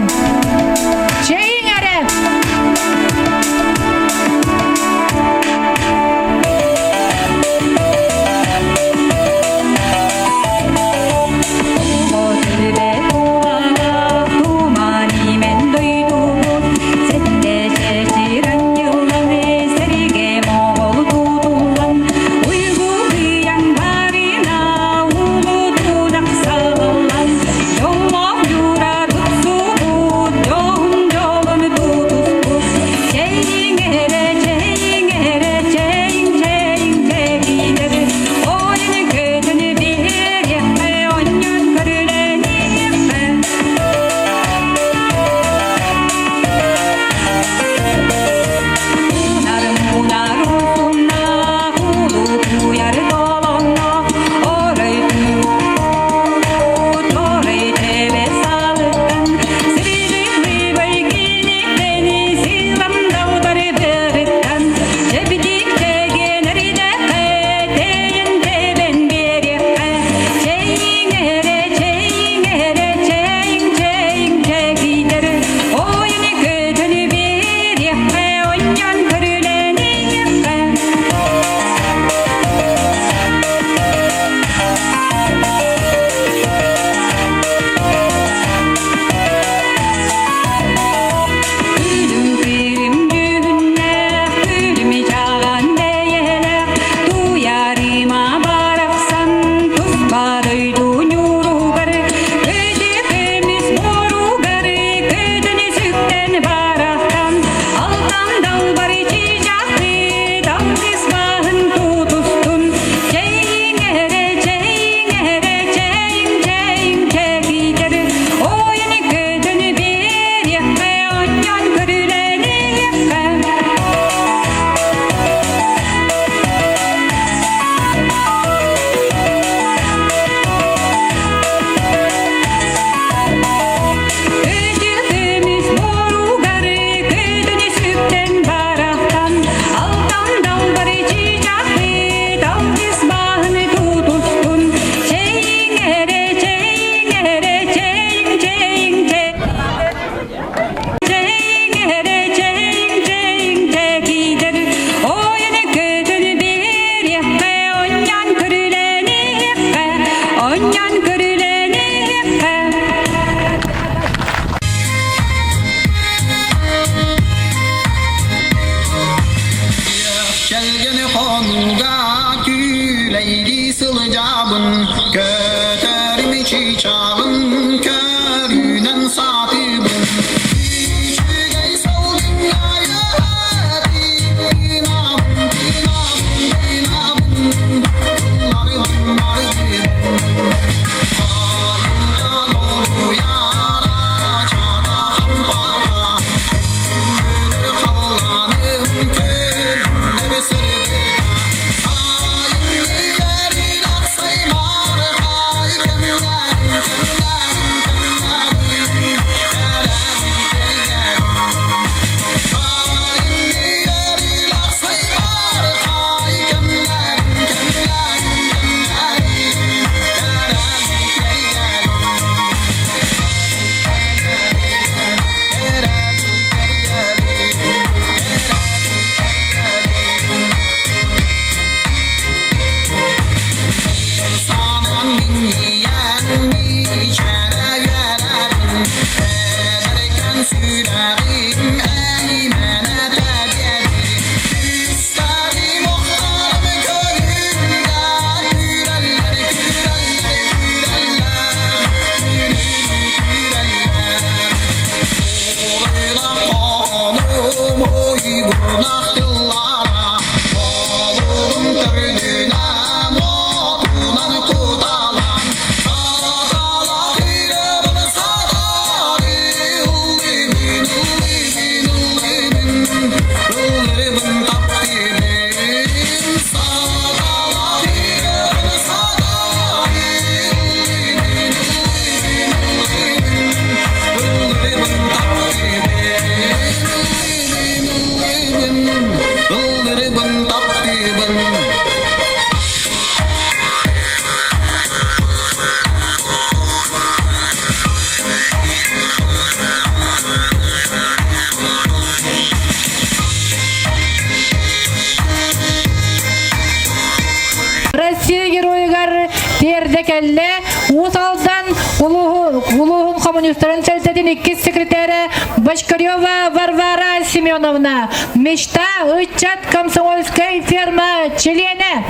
Россия геройугар тиэрдэ кэллэ Уус Алдан улууһун коммунистарын сэлтэтин иккис секретаря Бочкарева Варвара Семеновна, Мечта ыччат комсомольскай ферма чилиэнэ.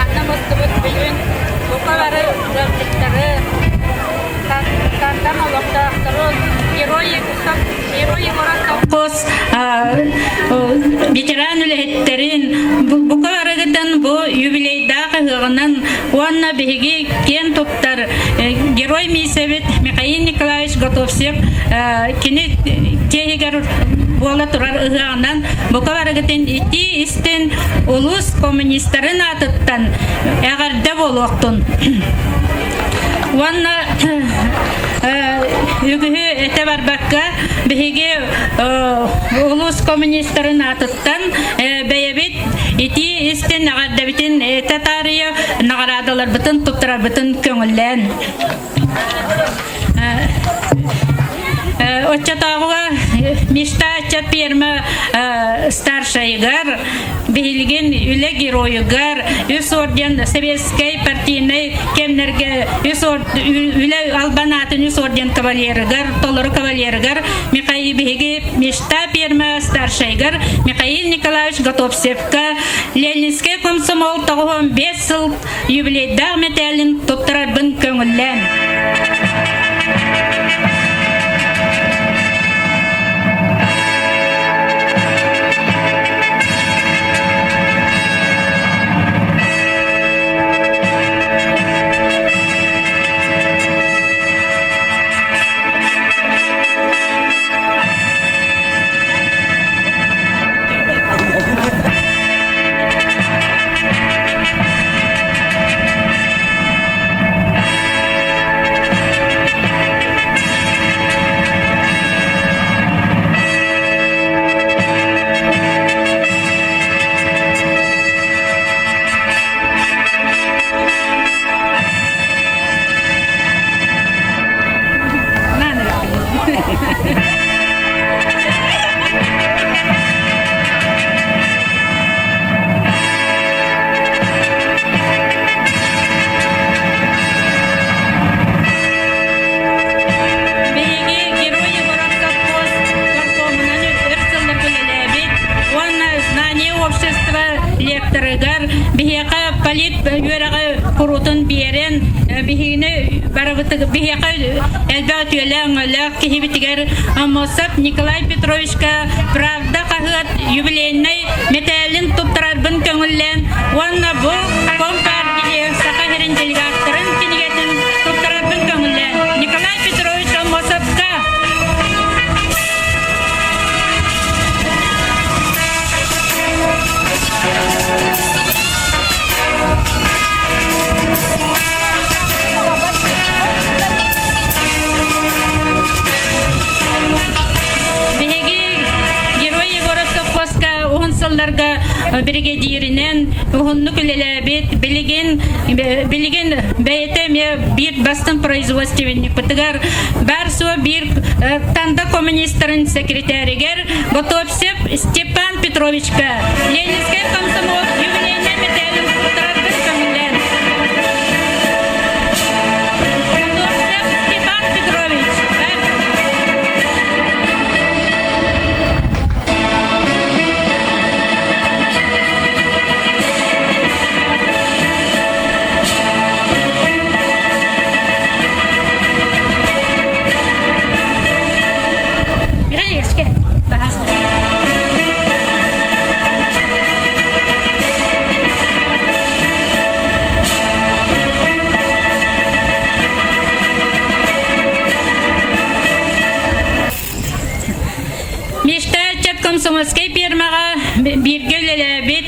Анна мустубут бүгүн бука бары ыалдьыттары, тантан олохтоохторун, Герой Герой Егоров Хос ветеран үлэһиттэрин бука барыгытын бу юбилейдаах ыһыаҕынан уонна биһиги киэн туттар герой миисэбит Михаил Николаевич Готовцев кини чиэһигэр буола турар ыһыаҕынан бука барыгытын итии истин улуус коммунистарын аатыттан эҕэрдэ буолуохтун. Уонна үгүһү этэ барбакка биһиги улуус коммунистарын аатыттан бэйэбит итии истин эҕэрдэбитин этэ таарыйа наҕараадаларбытын туттарарбытын көҥүллээн. Оччотооҕуга Мечта ыччат пиэрмэ старшайыгар, биһилигин үлэ геройугар, үс орден советскай партийнай кэмнэргэ үс үлэ албан аатын үс орден кавалерыгар, толору кавалерыгар Михаил биһиги Мечта пиэрмэ старшайыгар Михаил Николаевич Готовцевка Ленинскэй комсомол 95 сыл юбилейдаах мэтээлин туттарарбын көҥүллээн. Биһиги Герой Егоров совхоз паркомунан өр сылларга үлэлээбит уонна Знание общества лекторыгар биһиэхэ полит үөрэҕи куруутун биэрэн биһигини барыбытыгар биһиэхэ элбэх үтүөлээх-өҥөлөөх киһибитигэр Аммосов Николай Петровичка «Правда» хаһыат юбилейнай мэтээлин туттарарбын көҥүллээн уонна бу Компартия Саха сирин делегаттарын кинигэтин туттарарбын көҥүллээн Николай Петрович Аммосовка Биһиги Герой Егоров совхозка уһун сылларга биригэдьииринэн уһуннук үлэлээбит, билигин билигин бэйэтэ эмиэ биир бастыҥ производственникпытыгар бар-суо биир Танда коммунистарын секретаригэр Готовцев Степан Петровичка Ленинскэй комсомол юбилейнай мэтээлин туттарарбыт көҥүллээн. Готовцев Степан Петрович. комсомольскай пиэрмэҕэ бииргэ үлэлээбит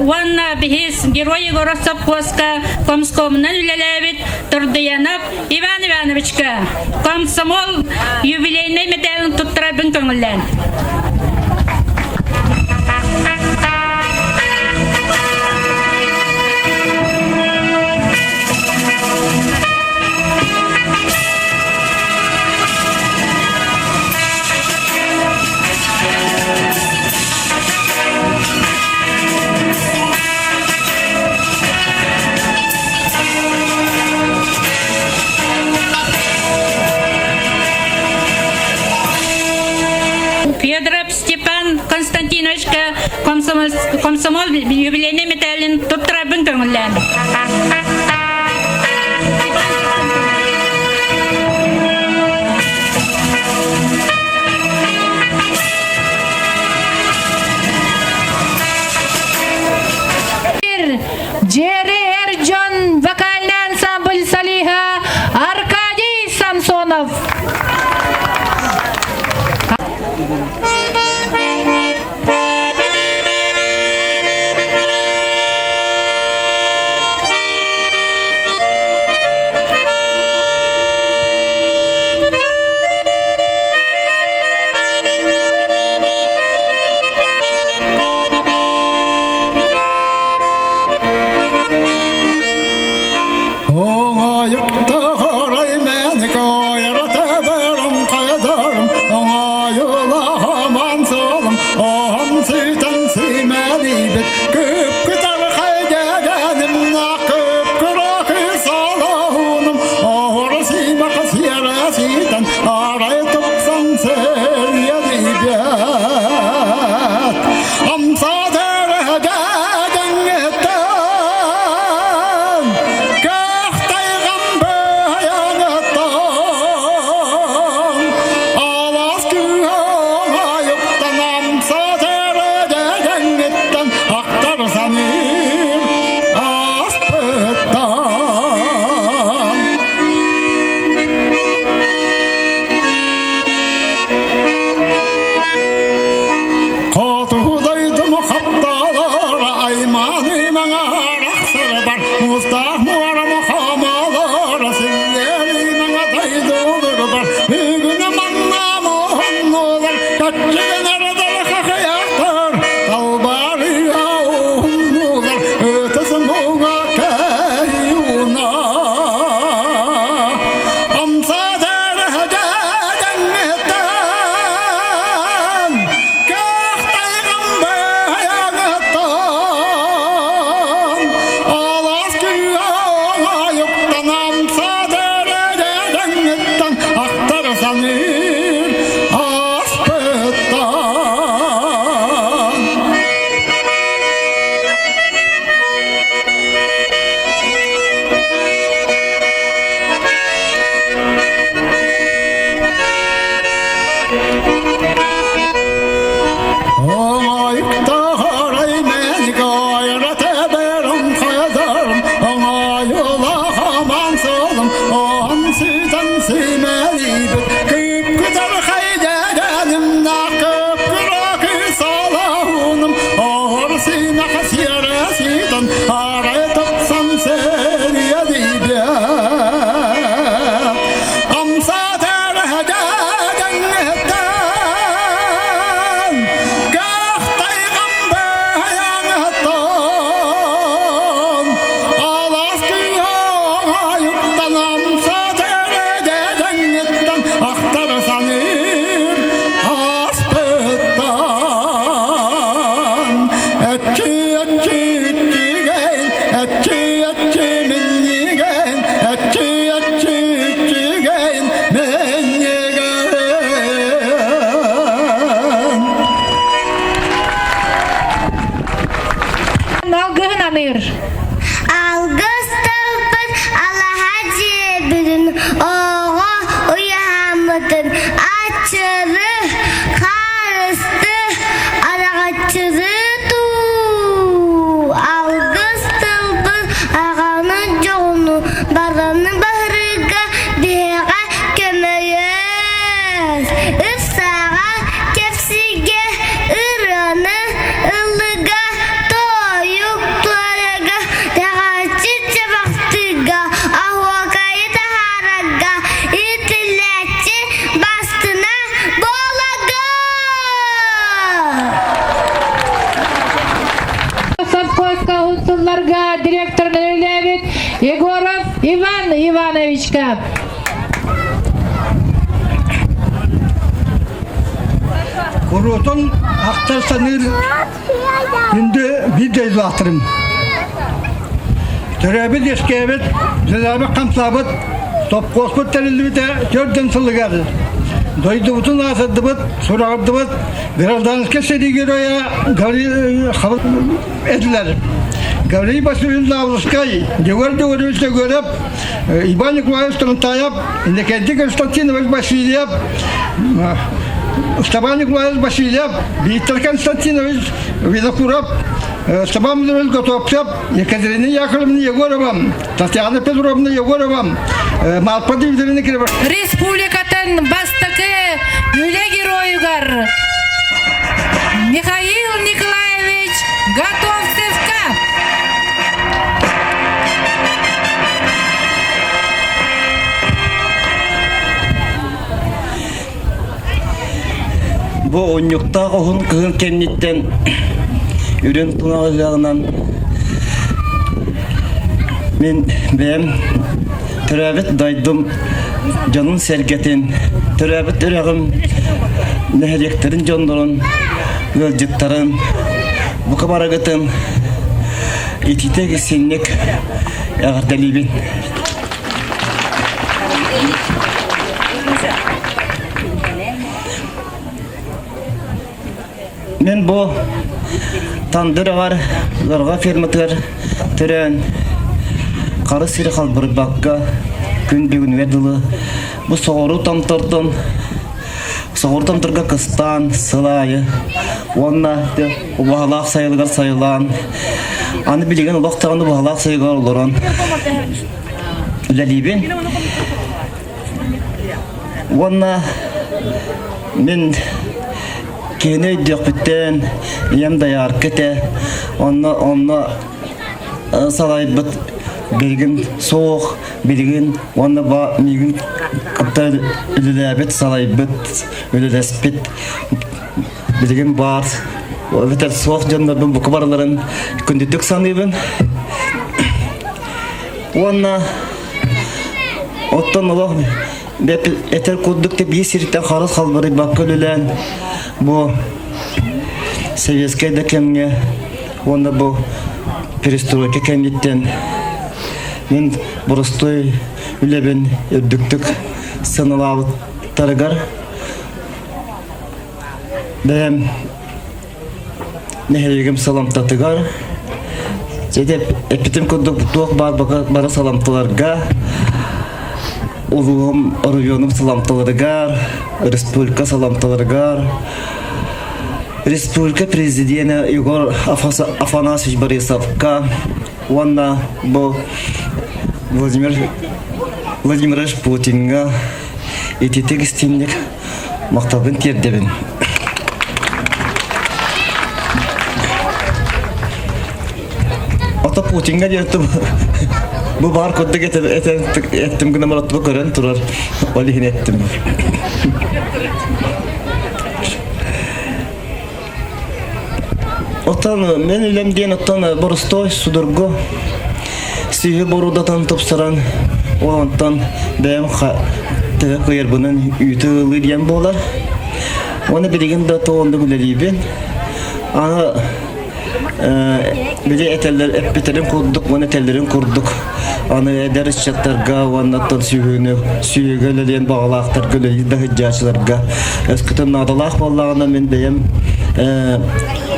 уонна биһис Герой Егоров сопхуоска комскомунан үлэлээбит Турдуянов Иван Ивановичка комсомол юбилейнай мэтээлин туттарарбын көҥүллээн. Федоров Степан Константиновичка комсомол, комсомол юбилейный мэтээлин туттарарбын көҥүллээн. Джерри Эрджон вокальный ансамбль Салиха Аркадий Самсонов. Алгыһын аныыр. Алгыс тылбыт алаһа дьиэбитин оҕо уйаһаммытын аччыры, хаарысты, араҕаччыры туу. Алгыс тылбыт аҕаны дьоҕуну бараны баһырыга биһиэхэ көмөлөс. Үс сааҕа кэпсигэ Николаевичка. Куруутун ахтар саныыр күндү биир дойдулаахтарым. Төрөөбүт үөскээбит, үлэлээбит хамсаабыт, сопхуоспут тэриллибитэ төрдүн сылыгар дойдубутун аатырдыбыт, сураҕырдыбыт гражданскай сэрии геройа этилэр. Гаврил Васильевич Навловскай, Егор Григорьевич Егоров, Иван Николаевич Турантаев, Иннокентий Константинович Васильев, Степан Николаевич Васильев, Виктор Константинович Винокуров, Степан Владимирович Готовцев, Екатерина Яковлевна Егорова, Татьяна Петровна Егорова, Марпа Дмитриевна Кирова. Республикатын бастакы үлэ геройугар Михаил Николаевич Готовцевка! Бу унньуктаах уһун кыһын кэнниттэн үрүҥ тунаҕынан мин бэйэм төрөөбүт дойдум дьонун-сэргэтин, төрөөбүт үрэҕим нэһилиэктэрин дьоннорун, ыалдьыттарын, бука барыгытын итиитэ-синник эҕэрдэлиибин. Мен бу Тандыр аҕар Ларҕа ферматыгар төрөөн хары сири халбарбакка күн бүгүнүгэр дылы бу соҕуруу томтортон соҕуруу томторго кыстаан сыл аайы уонна убаһалаах сайылыгар сайылаан аны билигин олох даҕаны убаһалаах сайылыгар олорон үлэлиибин. Уонна мин киһини өйдүөхпүттэн ийэм дайаарка этэ. Онно онно салайбыт билигин суох, билигин уонна ба миигин кытта үлэлээбит, салайбыт, үлэлэспит билигин баар эбэтэр суох дьоннорбун бука барыларын күндүтүк саныыбын. Уонна оттон олох этэр курдук да биир сиртэн харыс халбарыйбакка үлэлээн бу советскай да кэмҥэ уонна бу перестройка кэнниттэн мин боростуой үлэбин үрдүктүк сыаналаабыттарыгар бэйэм нэһилиэгим саламтатыгар эппитим курдук туох баар бары саламталарга улууһум оройуонум саламталарыгар республика саламталарыгар республика президенэ Егор Афанасьевич Борисовка уонна бу Владимир Владимирович Путиҥҥа ититик истинник Махталбын тиэрдэбин. Ото Путиҥҥа диэтим бу баар курдук эттим гына бараттыба көрөн турар ол иһин эттим. Оттон мен үлэм диэн оттон боростой судургу сүүһү борудатын тупсаран онтон бэйэм төһө кыайарбынан үүтү ылыы диэн буолар. Уонна билигин да тоҕоннук үлэлиибин. Аны били этэллэр эппитэрин курдук уонна этэллэрин курдук аны эдэр ыччаттарга уонна оттон сүһүнү сүһүгэ үлэлиэн баҕалаахтарга үлэлиир да сылдьааччыларга өскөтүн наадалаах буоллаҕына мин бэйэм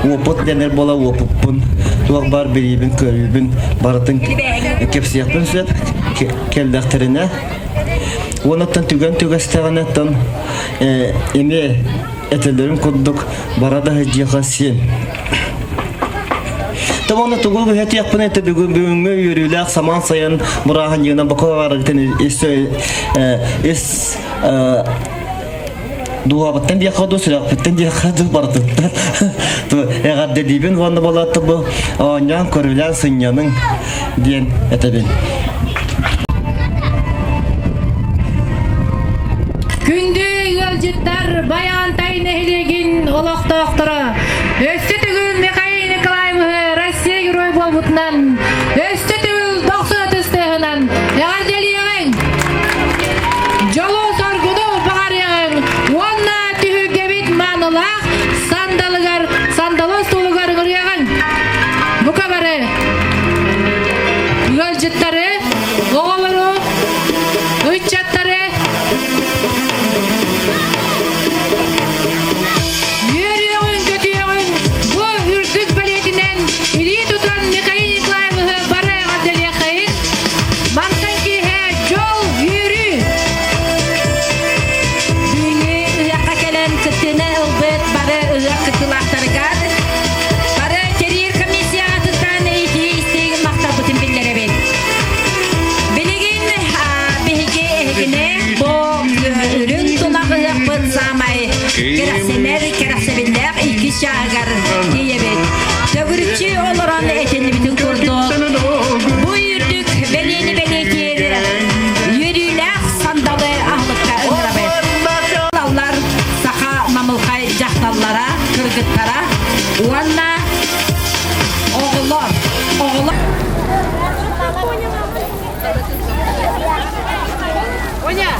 уопут дэнэр буола уопуппун туох баар билиибин көрүүбүн барытын кэпсиэхпин сөп кэллэхтэринэ уонна оттон түгэн түгэстэҕинэ оттон эмиэ этэллэрин курдук бара да сылдьыаха син Табаны тугу үһэтиэхпин это бүгүн бүгүҥҥү үөрүүлээх самаан сайын бырааһынньыгынан бака барыгытын ис ис дууһабыттан диэххэ дуу сүрэхпиттэн диэххэ дуу барытыттан эҕэрдэлиибин уонна буолаатта бу оонньоон көрүлээн сынньаныҥ диэн этэбин. Күндү ыалдьыттар Байаантай нэһилиэгин олохтоохторо өссө төгүл Михаил Николаевиһы Россия Герой буолбутунан өссө төгүл дохсун ытыстыһынан эҕэрдэлиэҕиҥ! сандалыгар, сандалы остуолугар ыҥырыаҕыҥ. Бука бары ыалдьыттары, оҕолору, ыччаттары үөрүөҕүҥ, көтүөҕүҥ бу үрдүк бэлиэтинэн илии тутан Михаил Николаевиһы бары эҕэрдэлиэххэйин. Мантан киэһэ дьол, үөрүү! Бүгүҥҥү ыһыахха кэлэн кыттыыны ылбыт бары ыһыах кыттыылаахтарыгар бары тэрийэр комиссияҕытыттан итии истиҥ махталбытын биллэрэбит. Билигин биһиги эһигини бу үрүҥ тунах ыһыахпыт саамай кэрэхсэнэр кэрэхсэбиллээх иккис чааһыгар тиийэбит. Төгүрүччү олорон этиллибитин курдук, бу үрдүк бэлиэни бэлиэтиир үөрүүлээх сандалы аһылыкка ыҥырабыт. Аллар саха мамылхай дьахталлара, кыргыттара уонна оҕолор, оҕолор Оня!